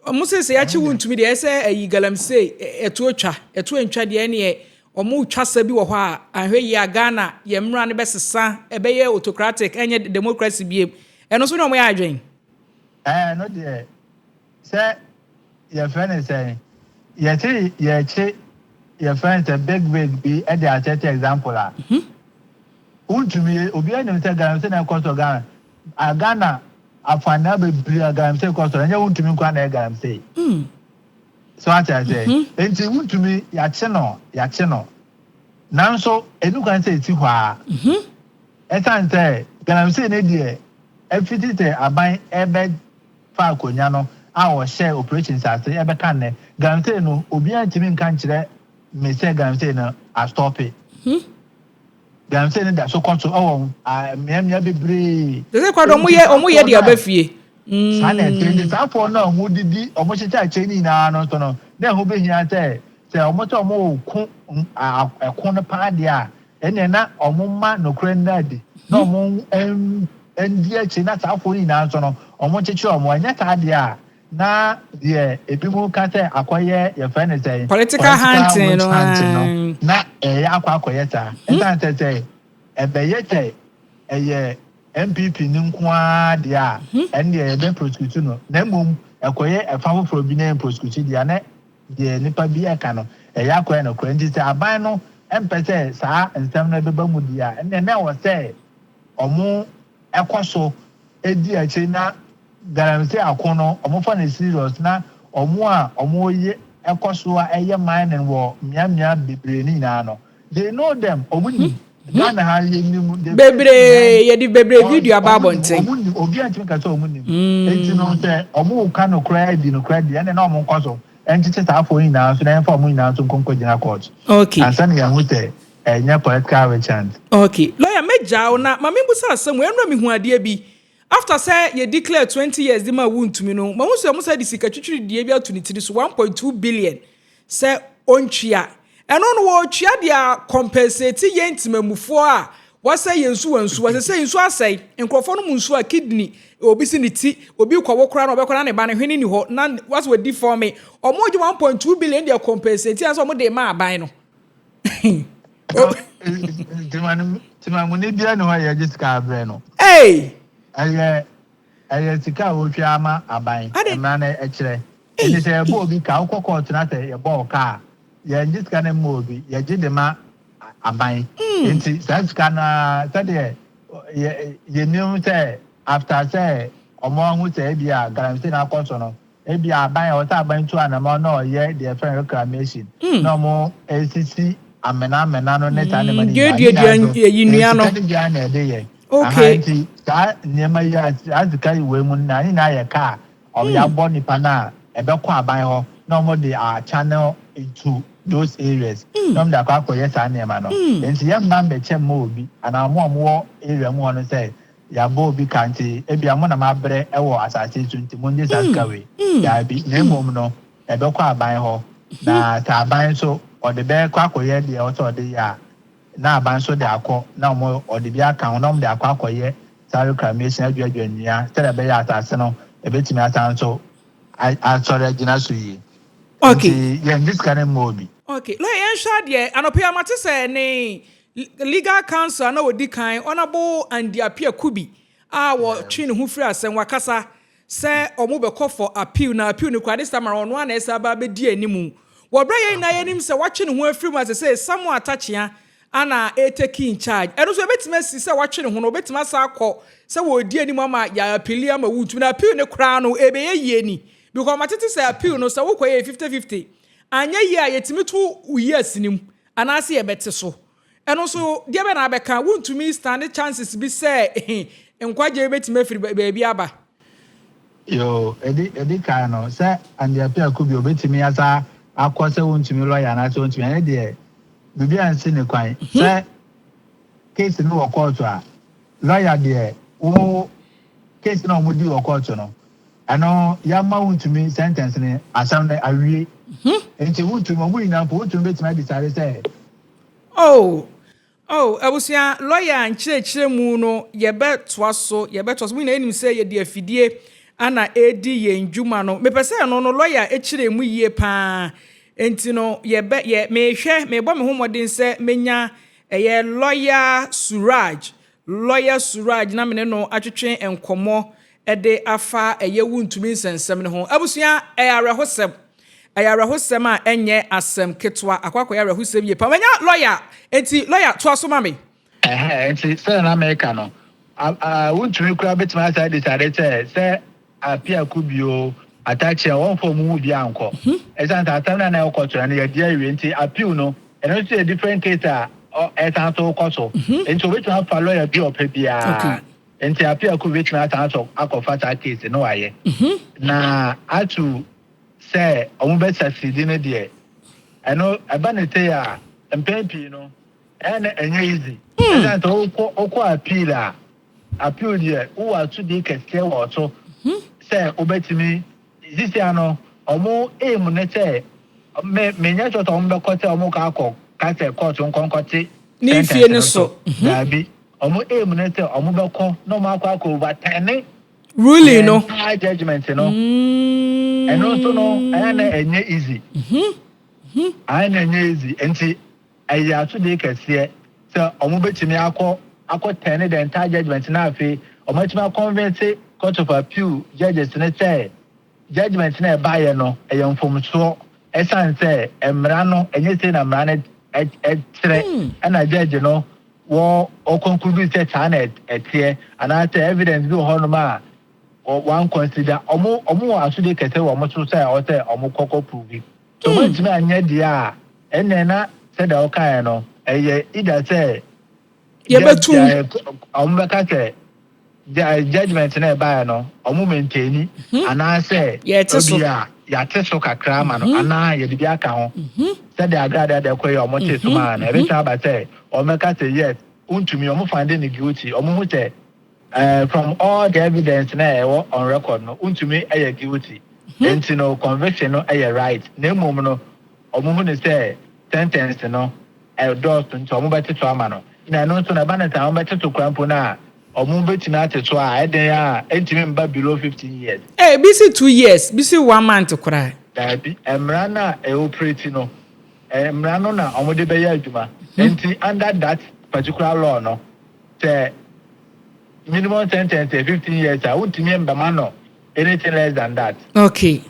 Ɔmo sɛ yɛakye Wontumi deɛ, ɛsɛ ɛyi galamsey ɛto atwa, ɛto ntwa deɛ, ɛneɛ ɔmo twa sa bi wɔ hɔ a, anhwɛ yie a, Ghana yɛn mmara no bɛsesa, ɛbɛyɛ autocratic, ɛnyɛ democracy biem. Ɛno nso ne ɔmo yɛ adwen. Ɛɛ, no deɛ sɛ yɛfrɛ no sɛ yɛte yɛkye, yɛfrɛ no sɛ big wig bi ɛde akyɛkyɛ example a Wontumi, obiara nim sɛ galamsey na ɛkɔ so Ghana a, Ghana afanaa bebree a galamsey kɔ so, ɛnyɛ Wontumi nkoa na ɛyɛ galamsey. So ate ase? Nti Wontumi yɛakye no, nanso enu kwan sɛ esi hɔ a, ɛsan sɛ galamsey ne deɛ, ɛfiti sɛ aban ɛbɛ fa akonnwa no a ɔhyɛ operations ase ɛbɛka nnɛ, galamsey no obiara ntumi nka nkyerɛ me sɛ galamsey no astop. Galamsey no da so kɔ so ɛwɔ mmeammea bebree. Sɛ kwadɔ ɔmo yɛ deɛ ɔbɛ fie. Saa na ɛte. Nti saa afɔ no a ɔmo didi, ɔmo hyehyɛ akyɛ ne nyinaa no nso no, na ɛho behia sɛ ɔmo ko ɛko no paa deɛ a, ɛnna na ɔmo ma nokorɛ nna adi na ɔmo ndi akyi na saa afɔ no nyinaa nso no ɔmo kyekyere ɔmo. Ɛnyɛ saa deɛ a, Na deɛ ebinom ka sɛ akɔyɛ yɛfrɛ no sɛn? Political hunting witch no. hunting no, na ɛyɛ akɔ akɔyɛ saa. Ɛsiane sɛ ɛbɛyɛ sɛ ɛyɛ NPP no nko ara deɛ a, ɛndeɛ yɛbɛ prosecute no. Na mmom ɛkɔyɛ ɛfa foforɔ bi na yɛn prosecute deɛ a, na deɛ nipa bi ɛka no, ɛyɛ akɔyɛ nokorɛ. Nti sɛ aban no mpɛ sɛ saa nsɛm no ɛbɛba mu deɛ a, ɛndeɛ na ɛwɔ sɛ ɔmo ɛkɔ so edi akyire na galamsey ako no ɔmo fa no serious, na ɔmo a ɔmo yɛ ɛkɔ so a ɛyɛ mining wɔ mmeammea bebree ne nyinaa no, they know them. Ɔmo nim Ghana ha, yɛ nim the Bebree, yɛde bebree video aba abɔnten. Ɔmo nim, obi a ntumi ka sɛ ɔmo nim. Eti no sɛ ɔmo ka nokorɛ adi nokorɛ deɛ, ɛnna na ɔmo nkɔ so ɛnkyekye saa afɔ nyinaa nso na ɛnfa ɔmo nyinaa nso nkɔnkɔ gyina court ansa na yɛn ho sɛ ɛnyɛ political witch hunt. Okay, lawyer, mɛgya wo na maame busa asɛm wɔ ɛnura mi hu adeɛ bi after sɛ yɛ declare 20 years de ma Wontumi no, ma ho sɛ ɔmo sɛ de sika twitwiri deɛ bi ato ne tiri so, 1.2 billion, sɛ ɔntwia. Ɛno no wɔtwia deɛ a compensate yɛn ntemamufoɔ a wɔsɛ yɛn nsu wɔ nsu, wɔsɛ sɛ nsu asɛe nkurɔfoɔ no mu nsu a kidney obi si ne ti, obi kɔwɔ koraa na ɔbɛkɔ na ne ba ne hwene ni hɔ na wɔsɛ wɔdi fɔmi. Ɔmo gye 1.2 billion deɛ compensate yɛn sɛ ɔmo de ma aban no. Temamuni bia ne hɔ a yɛgye sika abrɛ no. Hey! Ɛyɛ sika a wotwa ama aban. Mmara no ɛkyerɛ nti sɛ yɛbɔ obi ka, wokɔ court na sɛ yɛbɔ wo ka a, yɛngye sika no ma obi, yɛgye de ma aban. Nti saa sika no a, sɛdeɛ yɛnim sɛ after sɛ ɔmo ahu sɛ ebi a galamsey na akɔ so no, ebi aban a ɔsɛ aban tu anamɔ na ɔyɛ deɛ yɛfrɛ no reclamation na ɔmo esisi amena amena no ne saa nneɛma no nyinaa. Duaduadua Ne nyinaa nso, yɛyi nnua no. Sika no biara na ɛde yɛ. Aha, nti saa nneɛma yi a saa sika yi wɔ mu no na ne nyinaa yɛ kaa ɔmo yɛabɔ nipa no a ɛbɛkɔ aban hɔ na ɔmo de a channel into those areas na ɔmo de akɔ akɔyɛ saa nneɛma no. Nti yɛn mma mbɛkyɛ mma obi anaa ɔmo a ɔmo wɔ area mu hɔ no sɛ yɛabɔ obi ka nti ebia mo na mo abrɛ ɛwɔ asase yi so nti mo ngye saa sika wei. Daabi, na mmom no ɛbɛkɔ aban hɔ na sɛ aban nso ɔde bɛkɔ akɔyɛ deɛ ɔsɛ ɔde yɛ a, na aban nso de akɔ na ɔmo ɔde bi aka ho na ɔmo de akɔ akɔyɛ saa reclamation, aduadua nnua sɛdeɛ ɛbɛyɛ asase no ebɛtumi asan so asɔre agyina so yie. Nti yɛn gye sika no mma obi. Okay, lawyer, yɛnhwɛ adeɛ. Anɔpɛ yi amate sɛ ne legal counsel a na wɔdi kan, Honourable Andy Appiah Kubi, a wɔtwe ne ho firi asɛm, wakasa sɛ ɔmo bɛkɔ for appeal, na appeal no kora this time around ɔno a na ɛsɛ aba abɛdi anim wɔ berɛ yɛn nyinaa yɛnim sɛ watwe ne ho afiri mu asɛ sɛ Samuel Atta Akyea ana ɛtake in charge. Ɛno nso ebɛtumi asi sɛ watwe ne ho no, obɛtumi asa akɔ sɛ wɔredi anim ama yɛ appeal ama Wontumi, na appeal ne koraa no ɛbɛyɛ yie ni, because matete sɛ appeal no sɛ wokɔ yɛ 50-50, anyɛ yie a yɛtumi to wo years nim anaasɛ yɛbɛte so. Ɛno nso deɛ bɛ na abɛka, Wontumi stand chances bi sɛ nkwagye bɛtumi afiri baabi aba? Yo, edi kan no sɛ Andy Appiah Kubi obetumi asa akɔ sɛ Wontumi lawyer anaasɛ Wontumi ɛne deɛ biribi ansi ne kwan sɛ case no wɔ court a, lawyer deɛ wo case no a wɔn di wɔ court no, ɛno yamma Wontumi sentence ne asɛm no awie, nti Wontumi wɔn nyinaa mpo Wontumi betumi adecide sɛ Oh, abusua, lawyer nkyerɛkyerɛ mu no yɛbɛtoa so, yɛbɛtoa so. Mo nyinaa yɛnim sɛ yɛde afidie ana ɛredi yɛn dwuma no. Mepɛ sɛ ɛno no lawyer kyerɛ mu yie paa. Nti no yɛbɛ yɛ mehwɛ mebɔ me ho mmɔden sɛ menya ɛyɛ lawyer Suraj, lawyer Suraj, na mene no atwetwe nkɔmmɔ ɛde afa ɛyɛ Wontumi nsɛnsɛm no ho. Abusua, ɛyɛ awerɛhosɛm. Ɛyɛ awerɛhosɛm a ɛnyɛ asɛm ketewa. Akɔ akɔyɛ awerɛhosɛm yie paa. Manya lawyer, nti lawyer, toa so ma me. Ɛhɛ, nti sɛ na mɛka no, Wontumi koraa bɛtumi asa decide sɛ Appiah Kubi o, Atta Akyea, wɔmfa ɔmo mu bi ankɔ, ɛsiane sɛ asɛm no a na ɛkɔ so no yɛde awie, nti appeal no ɛno nso yɛ different case a ɛsan so kɔ so, nti obɛtumi afa lawyer bi a ɔpɛ biara. Nti Appiah Kubi bɛtumi asan so akɔfa saa case no wayɛ na ato sɛ ɔmo bɛ succeed no deɛ, ɛno ɛba ne te a, mpɛn pii no ɛna ɛnyɛ easy, ɛsiane sɛ wokɔ appeal a, appeal deɛ wowɔ asodie kɛseɛ wɔ so sɛ wobɛtumi sisi ano. Ɔmo aim ne sɛ me menyɛ sure sɛ ɔmo bɛkɔ sɛ ɔmo kɔ akɔ ka sɛ court nkɔnkɔte Ne mfie ne so. Daabi, ɔmo aim ne sɛ ɔmo bɛkɔ na ɔmo akɔ overturn ruling no. Entire judgement no. Ɛno nso no, ɛyɛ na ɛnyɛ easy. Ayɛ na ɛnyɛ easy. Nti ɛyɛ asodie kɛseɛ sɛ ɔmo bɛtumi akɔ turn the entire judgement, na afei ɔmo atumi aconvince Court of Appeal judges ne sɛ judgement na ɛbaayɛ no ɛyɛ mfomsoɔ, ɛsan sɛ mmara no ɛnyɛ sei na mmara no ɛkyerɛ, ɛna judge no wɔ ɔconclude sɛ saa na ɛteɛ, anaasɛ evidence bi wɔ hɔnom a wɔn consider. Ɔmo wɔ asodie kɛseɛ wɔ ɔmo so sɛ ɔwɔ sɛ ɔmo kɔkɔ prove. So ɔmo ntumi anyɛ deɛ a, ɛnna na sɛdeɛ ɔkaeɛ no, ɛyɛ either sɛ Yɛbɛtum. Ɔmo bɛka sɛ judgement na ɛbaeɛ no, ɔmo maintain, anaasɛ Yɛte so. Obi a yɛate so kakra ama no, anaa yɛde bi aka ho sɛdeɛ agradaa deɛ kɔ yi a ɔmo te so maa no. Ɛbɛtumi aba sɛ ɔmo bɛka sɛ yes, ntumi, ɔmo find no guilty. Ɔmo hu sɛ from all the evidence na ɛwɔ on record no, ntumi ɛyɛ guilty, nti no conviction no ɛyɛ right, na mmom no ɔmo hu ne sɛ sentence no ɛdɔɔso, nti ɔmo bɛte so ama no. Na ɛno nso na ɛba ne saa, ɔmo bɛte so kora mpo no a, ɔmo bɛtumi ate so a, ɛden a ɛntumi mba below 15 years. Bi si 2 years, bi si one month koraa. Daabi, mmara no a ɛoperate no, mmara no na ɔmo de bɛyɛ adwuma. Nti under that particular law no, sɛ minimum sentence yɛ 15 years a, wontumi mbɛma no anything less than that. Ɛhɛn,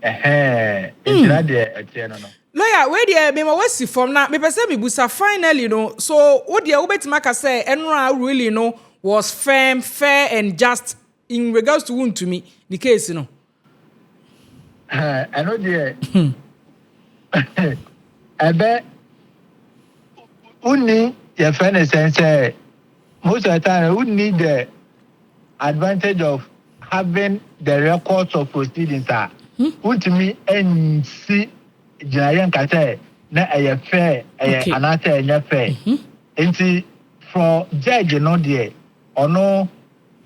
nti na deɛ ɛteɛ no. Lawyer, wei deɛ mema wasi fam na mepɛ sɛ mebusa finally no, so wo deɛ wobɛtumi aka sɛ ɛnora ruling no was firm, fair and just in regards to Wontumi ne case no? Ɛno deɛ, ɛbɛ wonni, yɛfrɛ no sɛn, sɛ most of the time wonni the advantage of having the records of proceedings a, wontumi nsi gyinaeɛ nka sɛ na ɛyɛ fair, ɛyɛ anaasɛ ɛnyɛ fair. Nti for judge no deɛ, ɔno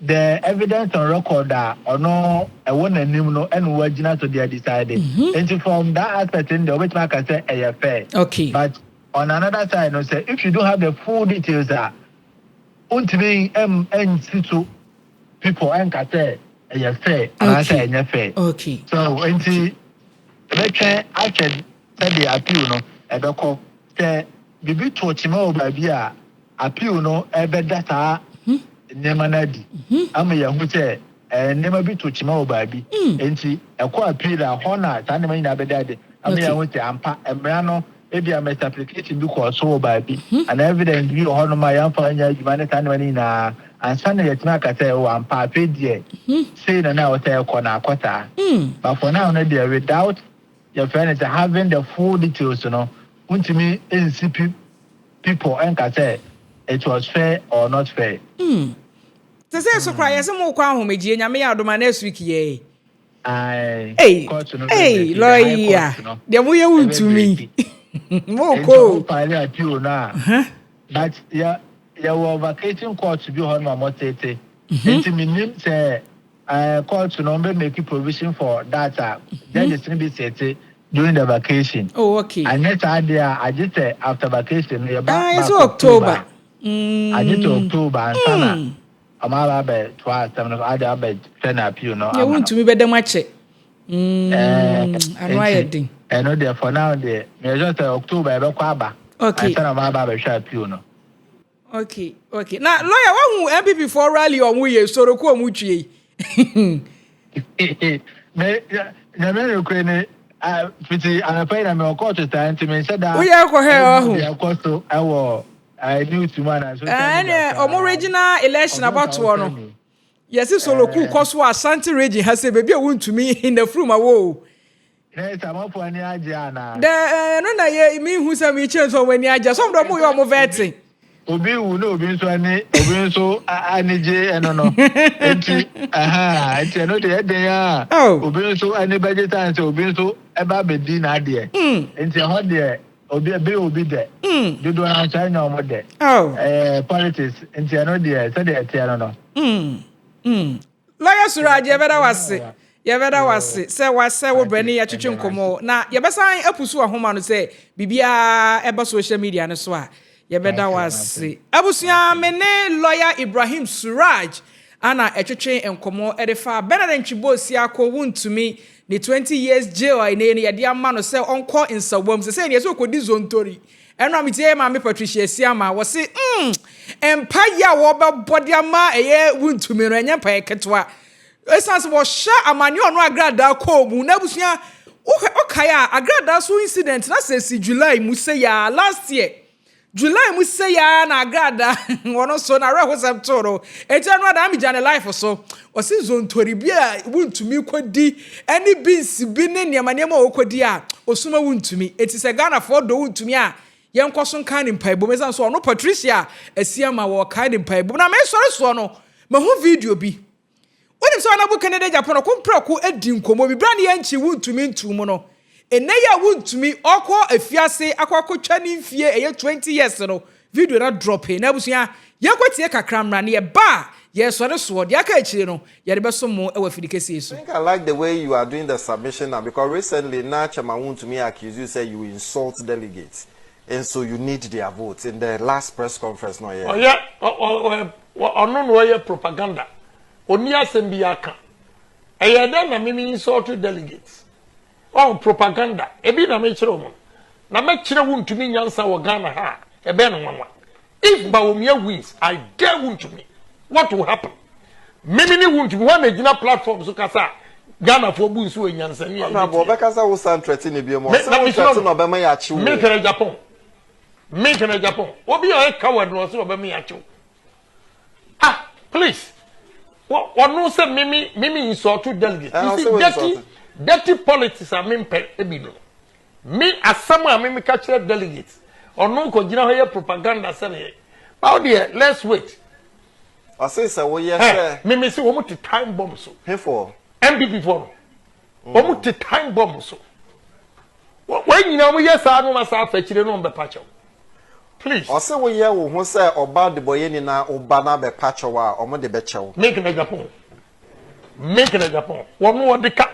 the evidence on record a ɔno ɛwɔ n'anim no ɛna wagyina so deɛ decide. Nti from that aspect no deɛ, ɔbɛtumi aka sɛ ɛyɛ fair. But on another side no, sɛ if you don't have the full details a, wontumi ɛnsi so people ɛnka sɛ ɛyɛ fair anaasɛ ɛnyɛ fair. So nti ɛbɛtwɛn ahwɛ sɛdeɛ appeal no ɛbɛkɔ. Sɛ biribi to kyima wɔ baabi a, appeal no ɛbɛda saa nneɛma no adi ama yɛn ho sɛ nneɛma bi to kyima wɔ baabi. Nti ɛkɔ appeal a, hɔ na saa nneɛma nyinaa bɛda adi ama yɛn ho sɛ ampa mmara no ebi a misapplication bi kɔɔ so wɔ baabi, ana evidence bi wɔ hɔnom a yɛmfa nyɛ adwuma ne saa nneɛma no nyinaa ansa na yɛtumi aka sɛ ɛwɔ ampa, afei deɛ sei na na ɛwɔ sɛ ɛkɔ na akɔ saa. But for now no deɛ, without yɛfrɛ no sɛ having the full details no, wontumi nsi people ɛnka sɛ it was fair or not fair. Sɛ so koraa yɛsɛ mokɔ ahomegyie, Nyame yɛ adoma, next week yɛ. Aye, Ei, court no ei, bɛbreak, the high lawyer, court no. deɛ moyɛ Wontumi Nti mokɔ. ɔmo file appeal no a, but yɛ yɛwɔ vacation court bi hɔ nom a wɔtete, nti menim sɛ court no ɔmo bɛ make provision for that a, judges no bi sete during the vacation. Anyɛ saa deɛ a, agye sɛ after vacation no yɛba Ah, back. yɛsɛ October. Agye sɛ October ansa na ɔmo aba abɛtoa asɛm no so, ade abɛhwɛ na appeal no Yɛ ama no. Wontumi bɛda mu akyɛ. Ano ayɛ Nti, den. ɛno deɛ, for now deɛ, meyɛ sɛ October yɛbɛkɔ aba ansa na ɔmo aba abɛhwɛ appeal no. Okay, na lawyer, wahu NPP foɔ rally a ɔmo yɛ soroko ɔmo twie yi? Me nyame nokure ne fiti anɔpa yi na mewɔ court saa, nti menhyɛ da Woyɛ kɔhwɛ ɔho. Deɛ ɛkɔ so ɛwɔ news mu ana social media Ɛne koraa. ɔmo regional election Ɔmo nsa abatoɔ no wɔfrɛ me. yɛsi soloku kɔ so wɔ Ashanti Region ha sɛ beebi a Wontumi na furum awo o. Na ɛsɛ amanfoɔ ani agye anaa? Dɛ ɛno na yɛ mi hu sɛ mi kyɛn sɛ ɔmo ani agye sɔm dɛ ɔmo yɛ ɔmo vetting. Obi wu na obi nso ani, obi nso ani gye ɛno no, nti ɛha nti ɛno deɛ ɛden a obi nso ani bɛgye san sɛ obi nso ɛba abɛdi n'adeɛ. Nti ɛhɔ deɛ, obi ebe obi dɛ dodoɔ na nso ɛnyɛ ɔmo dɛ. Politics nti ɛno deɛ, sɛdeɛ ɛteɛ no. Lawyer Suraj, yɛbɛda wase, yɛbɛda wase sɛ wasɛ wo brɛ ne yɛtwetwe nkɔmmɔ, na yɛbɛsan apu so ahoma no sɛ biribiara ɛba social media no so a, yɛbɛda wase. Abusua, me ne Lawyer Ibrahim Suraj ana ɛtwetwe nkɔmmɔ ɛde fa Bernard Ntwibo Siako Wontumi. Ne 20 years jail a ɛnɛ no yɛde ama no sɛ ɔnkɔ nsawam sɛ sɛ neɛ sɛ ɔkɔdi zontori. Ɛno a metie yɛ maame Patricia Asiama, wɔse mpaeɛ a wɔbɛbɔ de ama ɛyɛ Wontumi no, ɛnyɛ mpaeɛ ketewa, ɛsiane sɛ wɔhyɛ amanneɛ ɔno Agradaa kɔɔ mu. Na abusua, wokae a, Agradaa so incident na sɛ si July mu sɛ yɛ last year July mu sɛ ya na Agradaa wɔno nso na awerɛhosɛm too no. Enti ɛno adaa megya ne life so, ɔse zontori bi a Wontumi kɔdi ɛne beans bi ne nneɛma nneɛma a wɔkɔdi a ɔsuma Wontumi. Enti sɛ Ghanafoɔ dɔ Wontumi a, yɛnkɔ so nka ne mpaebom, ɛsiane so ɔno Patricia Asiama wɔkae ne mpaebom. Na mesɔre soɔ no, mahu video bi. Wonim sɛ Honorable Kennedy Agyapong ɔko mprɛko adi nkɔmmɔ bi berɛ a ne yɛnkyi Wontumi nto mu no. Ɛnnɛ yi a Wontumi ɔkɔ afiase akɔ akɔtwa ne mfie ɛyɛ 20 years no, video no adrɔpe. Na abusua, yɛnkɔ tie kakra mmra, ne yɛba a yɛresɔre soɔ, deɛ aka akyire no yɛde bɛso mo wɔ afidi kɛseɛ so. I think I like the way you are doing the submission now, because recently na Chairman Wontumi accuse you, say you insult delegates and so you need their votes in the last press conference no yeah. Ɔyɛ ɔno na ɔyɛ propaganda. Oni asɛm bi aka. Ɛyɛ dɛn na mimi insult delegates? Ɔn propaganda ebi na mekyerɛ wɔn na mɛkyerɛ Wontumi nyansa wɔ Ghana ha a ɛbɛn no nwanwa. If Bawumia wins, I dare Wontumi, what will happen? Mimi ne Wontumi wɔn na gyina platform so kasa a Ghanafoɔ bu nso wɔ nyansani a Honorable, ɔbɛka sɛ wo san threaten ne bio mu, ɔsɛ wo threaten na ɔbɛma yɛ akyew. Me kɛnɛ Japan, me kɛnɛ Japan, obi a ɔyɛ coward na ɔsɛ ɔbɛma yɛ akyew. Ah, please, ɔno sɛ mimi insult delegate. You see, dirty dirty politics a mi mpɛ ebi no. Me asɛm a mimi ka kyerɛ delegates, ɔno nkɔ gyina hɔ yɛ propaganda sɛ ne yɛ bawo deɛ. Let's wait. Ɔse sɛ woyɛ sɛ mimi sɛ wɔn te time bomb so. Hefoɔ? NPP foɔ no, wɔn te time bomb so. Wɔn nyinaa wɔn yɛ saa no ma saa afɛkyire no wɔn bɛpa kyɛw, please. Ɔse woyɛ wo ho sɛ ɔba debɔyɛni na woba na bɛpa kyɛw a, ɔmo de bɛkyɛw. Make na Japan, make na Japan, wɔn wɔde ka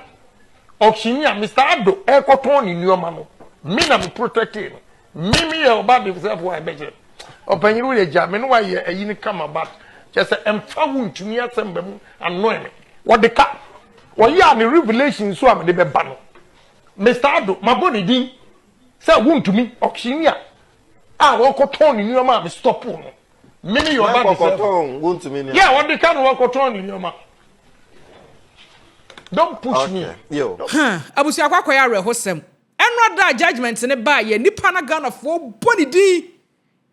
auctioneer Mr Ado ɛkɔtɔn ne nneɛma no, me na me protect no. Me yɛ ɔba de sɛ fo a ɛbɛkyerɛ ɔpanyin wo yɛ gya me no wayɛ ayi ne kama, but kyɛ sɛ ɛmfa wo ntumi asɛm bɛ mu annoy me. Wɔde ka wɔyɛ a ne revelation so a mede bɛba no, Mr Ado mabɔ ne din sɛ Wontumi auctioneer a wɔkɔtɔn ne nneɛma a me stop no, me ne yɛ ɔba de sɛ kɔtɔn Wontumi nneɛma. Yɛ wɔde ka no wɔkɔtɔn ne nneɛma. Don't push me. Yo. Huh, abusua, akɔ akɔyɛ awerɛhosɛm. Ɛno ada a judgement ne baa yɛ nipa na Ghanafoɔ bɔ ne din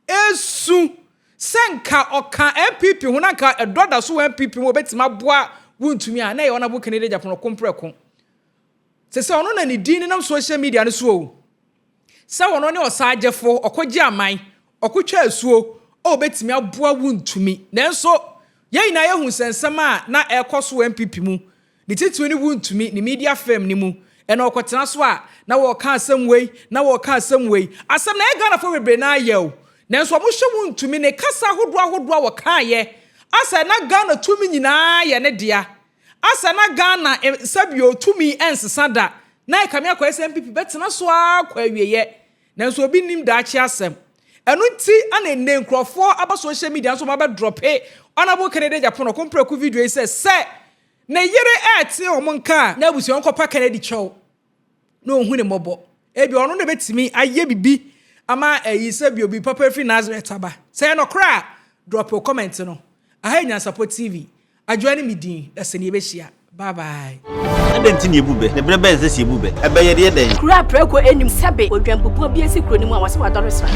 esu sɛ nka ɔka NPP ho na nka ɛdɔ da so wɔ NPP mu, obɛtumi aboa Wontumi a na ɛyɛ Honorable Kennedy Agyapong Ɔkomprɛko sɛ ɔno na ne din nenam social media no so o, sɛ ɔno ne ɔsagyefo ɔkɔgye aman ɔkotwa asuo a obɛtumi aboa Wontumi. Nanso yɛn nyinaa yɛhu nsɛnsɛm a na ɛrekɔ so wɔ NPP mu, ne titiri ne Wontumi ne media firm ne mu, ɛna ɔkɔtena so a na wɔka asɛm wei na wɔka asɛm wei asɛm na ɛyɛ Ghanafoɔ bebree na ayɛ o. Nanso ɔmohyɛ Wontumi ne kasa ahodoɔ ahodoɔ a wɔkaayɛ asɛ na Ghana tumi nyinaa yɛ ne dea, asɛ na Ghana sɛbio tumi nsesa da, na ɛkame akɔyɛ sɛ NPP bɛtena so ara kɔ awieɛ. Nanso obi nim daakye asɛm. Ɛno nti ana nnɛ nkurɔfoɔ aba social media nso wɔn abɛdrɔpe Honorable Kennedy Agyapong Ɔkomprɛko video yi sɛ ne yere ɛɛte wɔn nka a, na abusua nkɔpa Kennedy kyɛw na ɔnhu ne mmɔbɔ. Ebi ɔno na ebɛtumi ayɛ bibi ama ɛyi sɛ bi obi papa firi Nazareth aba. Sɛ ɛyɛ nɔkorɛ a, drop your comment no. Aha yɛ Nyansapɔ TV. Adwoa ne me din da sɛ ne yɛbɛhyia. Bye bye. Adɛn nti na yɛbu bɛ? Ne berɛ bɛn sɛ sɛ yɛbu bɛ? Ɛbɛyɛ deɛ dɛn? Kuro a prɛko nnim, sɛbe odwanbubuo bi asi kuro no mu a wɔse wadɔre sra.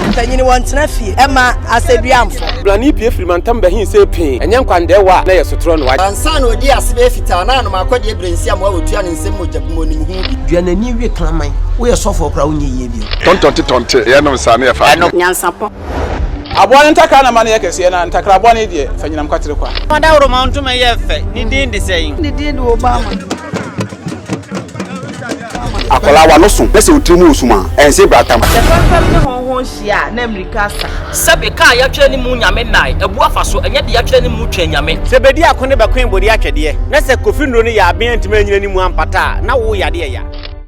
Mpanyini wɔntena fie ɛma asɛduamfo. Blani pue firi mantam bɛhe sɛ pee, ɛnyɛ nkwandɛɛwa a na ɛyɛ sotorɔ no wa. Ansa na ɔdii ase bɛyɛ fitaa na anom akɔdeɛ berɛ nsi amoa wɔtua ne nsam mogya gu mu ɔnim ho bi. Dua n'ani we kraman. Woyɛ sɔfoɔ koraa wonyɛ yie bio. Tɔntɔnte tɔnte yɛnom saa ne yɛfa adeɛ. Nyansapɔ. Aboa no ntakra na ma no yɛ kɛseɛ, na ntakra bɔne deɛ, fa nyinam kwatere kwa. Ɔdawuroma ntoma yɛ fɛ, ne din de sɛn? Ne din de Obama. Akwadaa w'ano so na sɛ wo tiri mu wɔ sum a, ɛnse bratam. Sɛ fɛmfɛm ne hɔnhɔn hyia a, na mmirika asa. Sɛbe kaa yɛatwerɛ ne mu Nyame nnae abu afa so, ɛnyɛ de yɛatwerɛ ne mu twɛn Nyame. Sɛ bedi ako ne bɛkoe bode atwɛdeɛ, na sɛ Kofi nnuro no yɛ aben antumi anyina ne mu ampata a, na wo yadeɛ ya.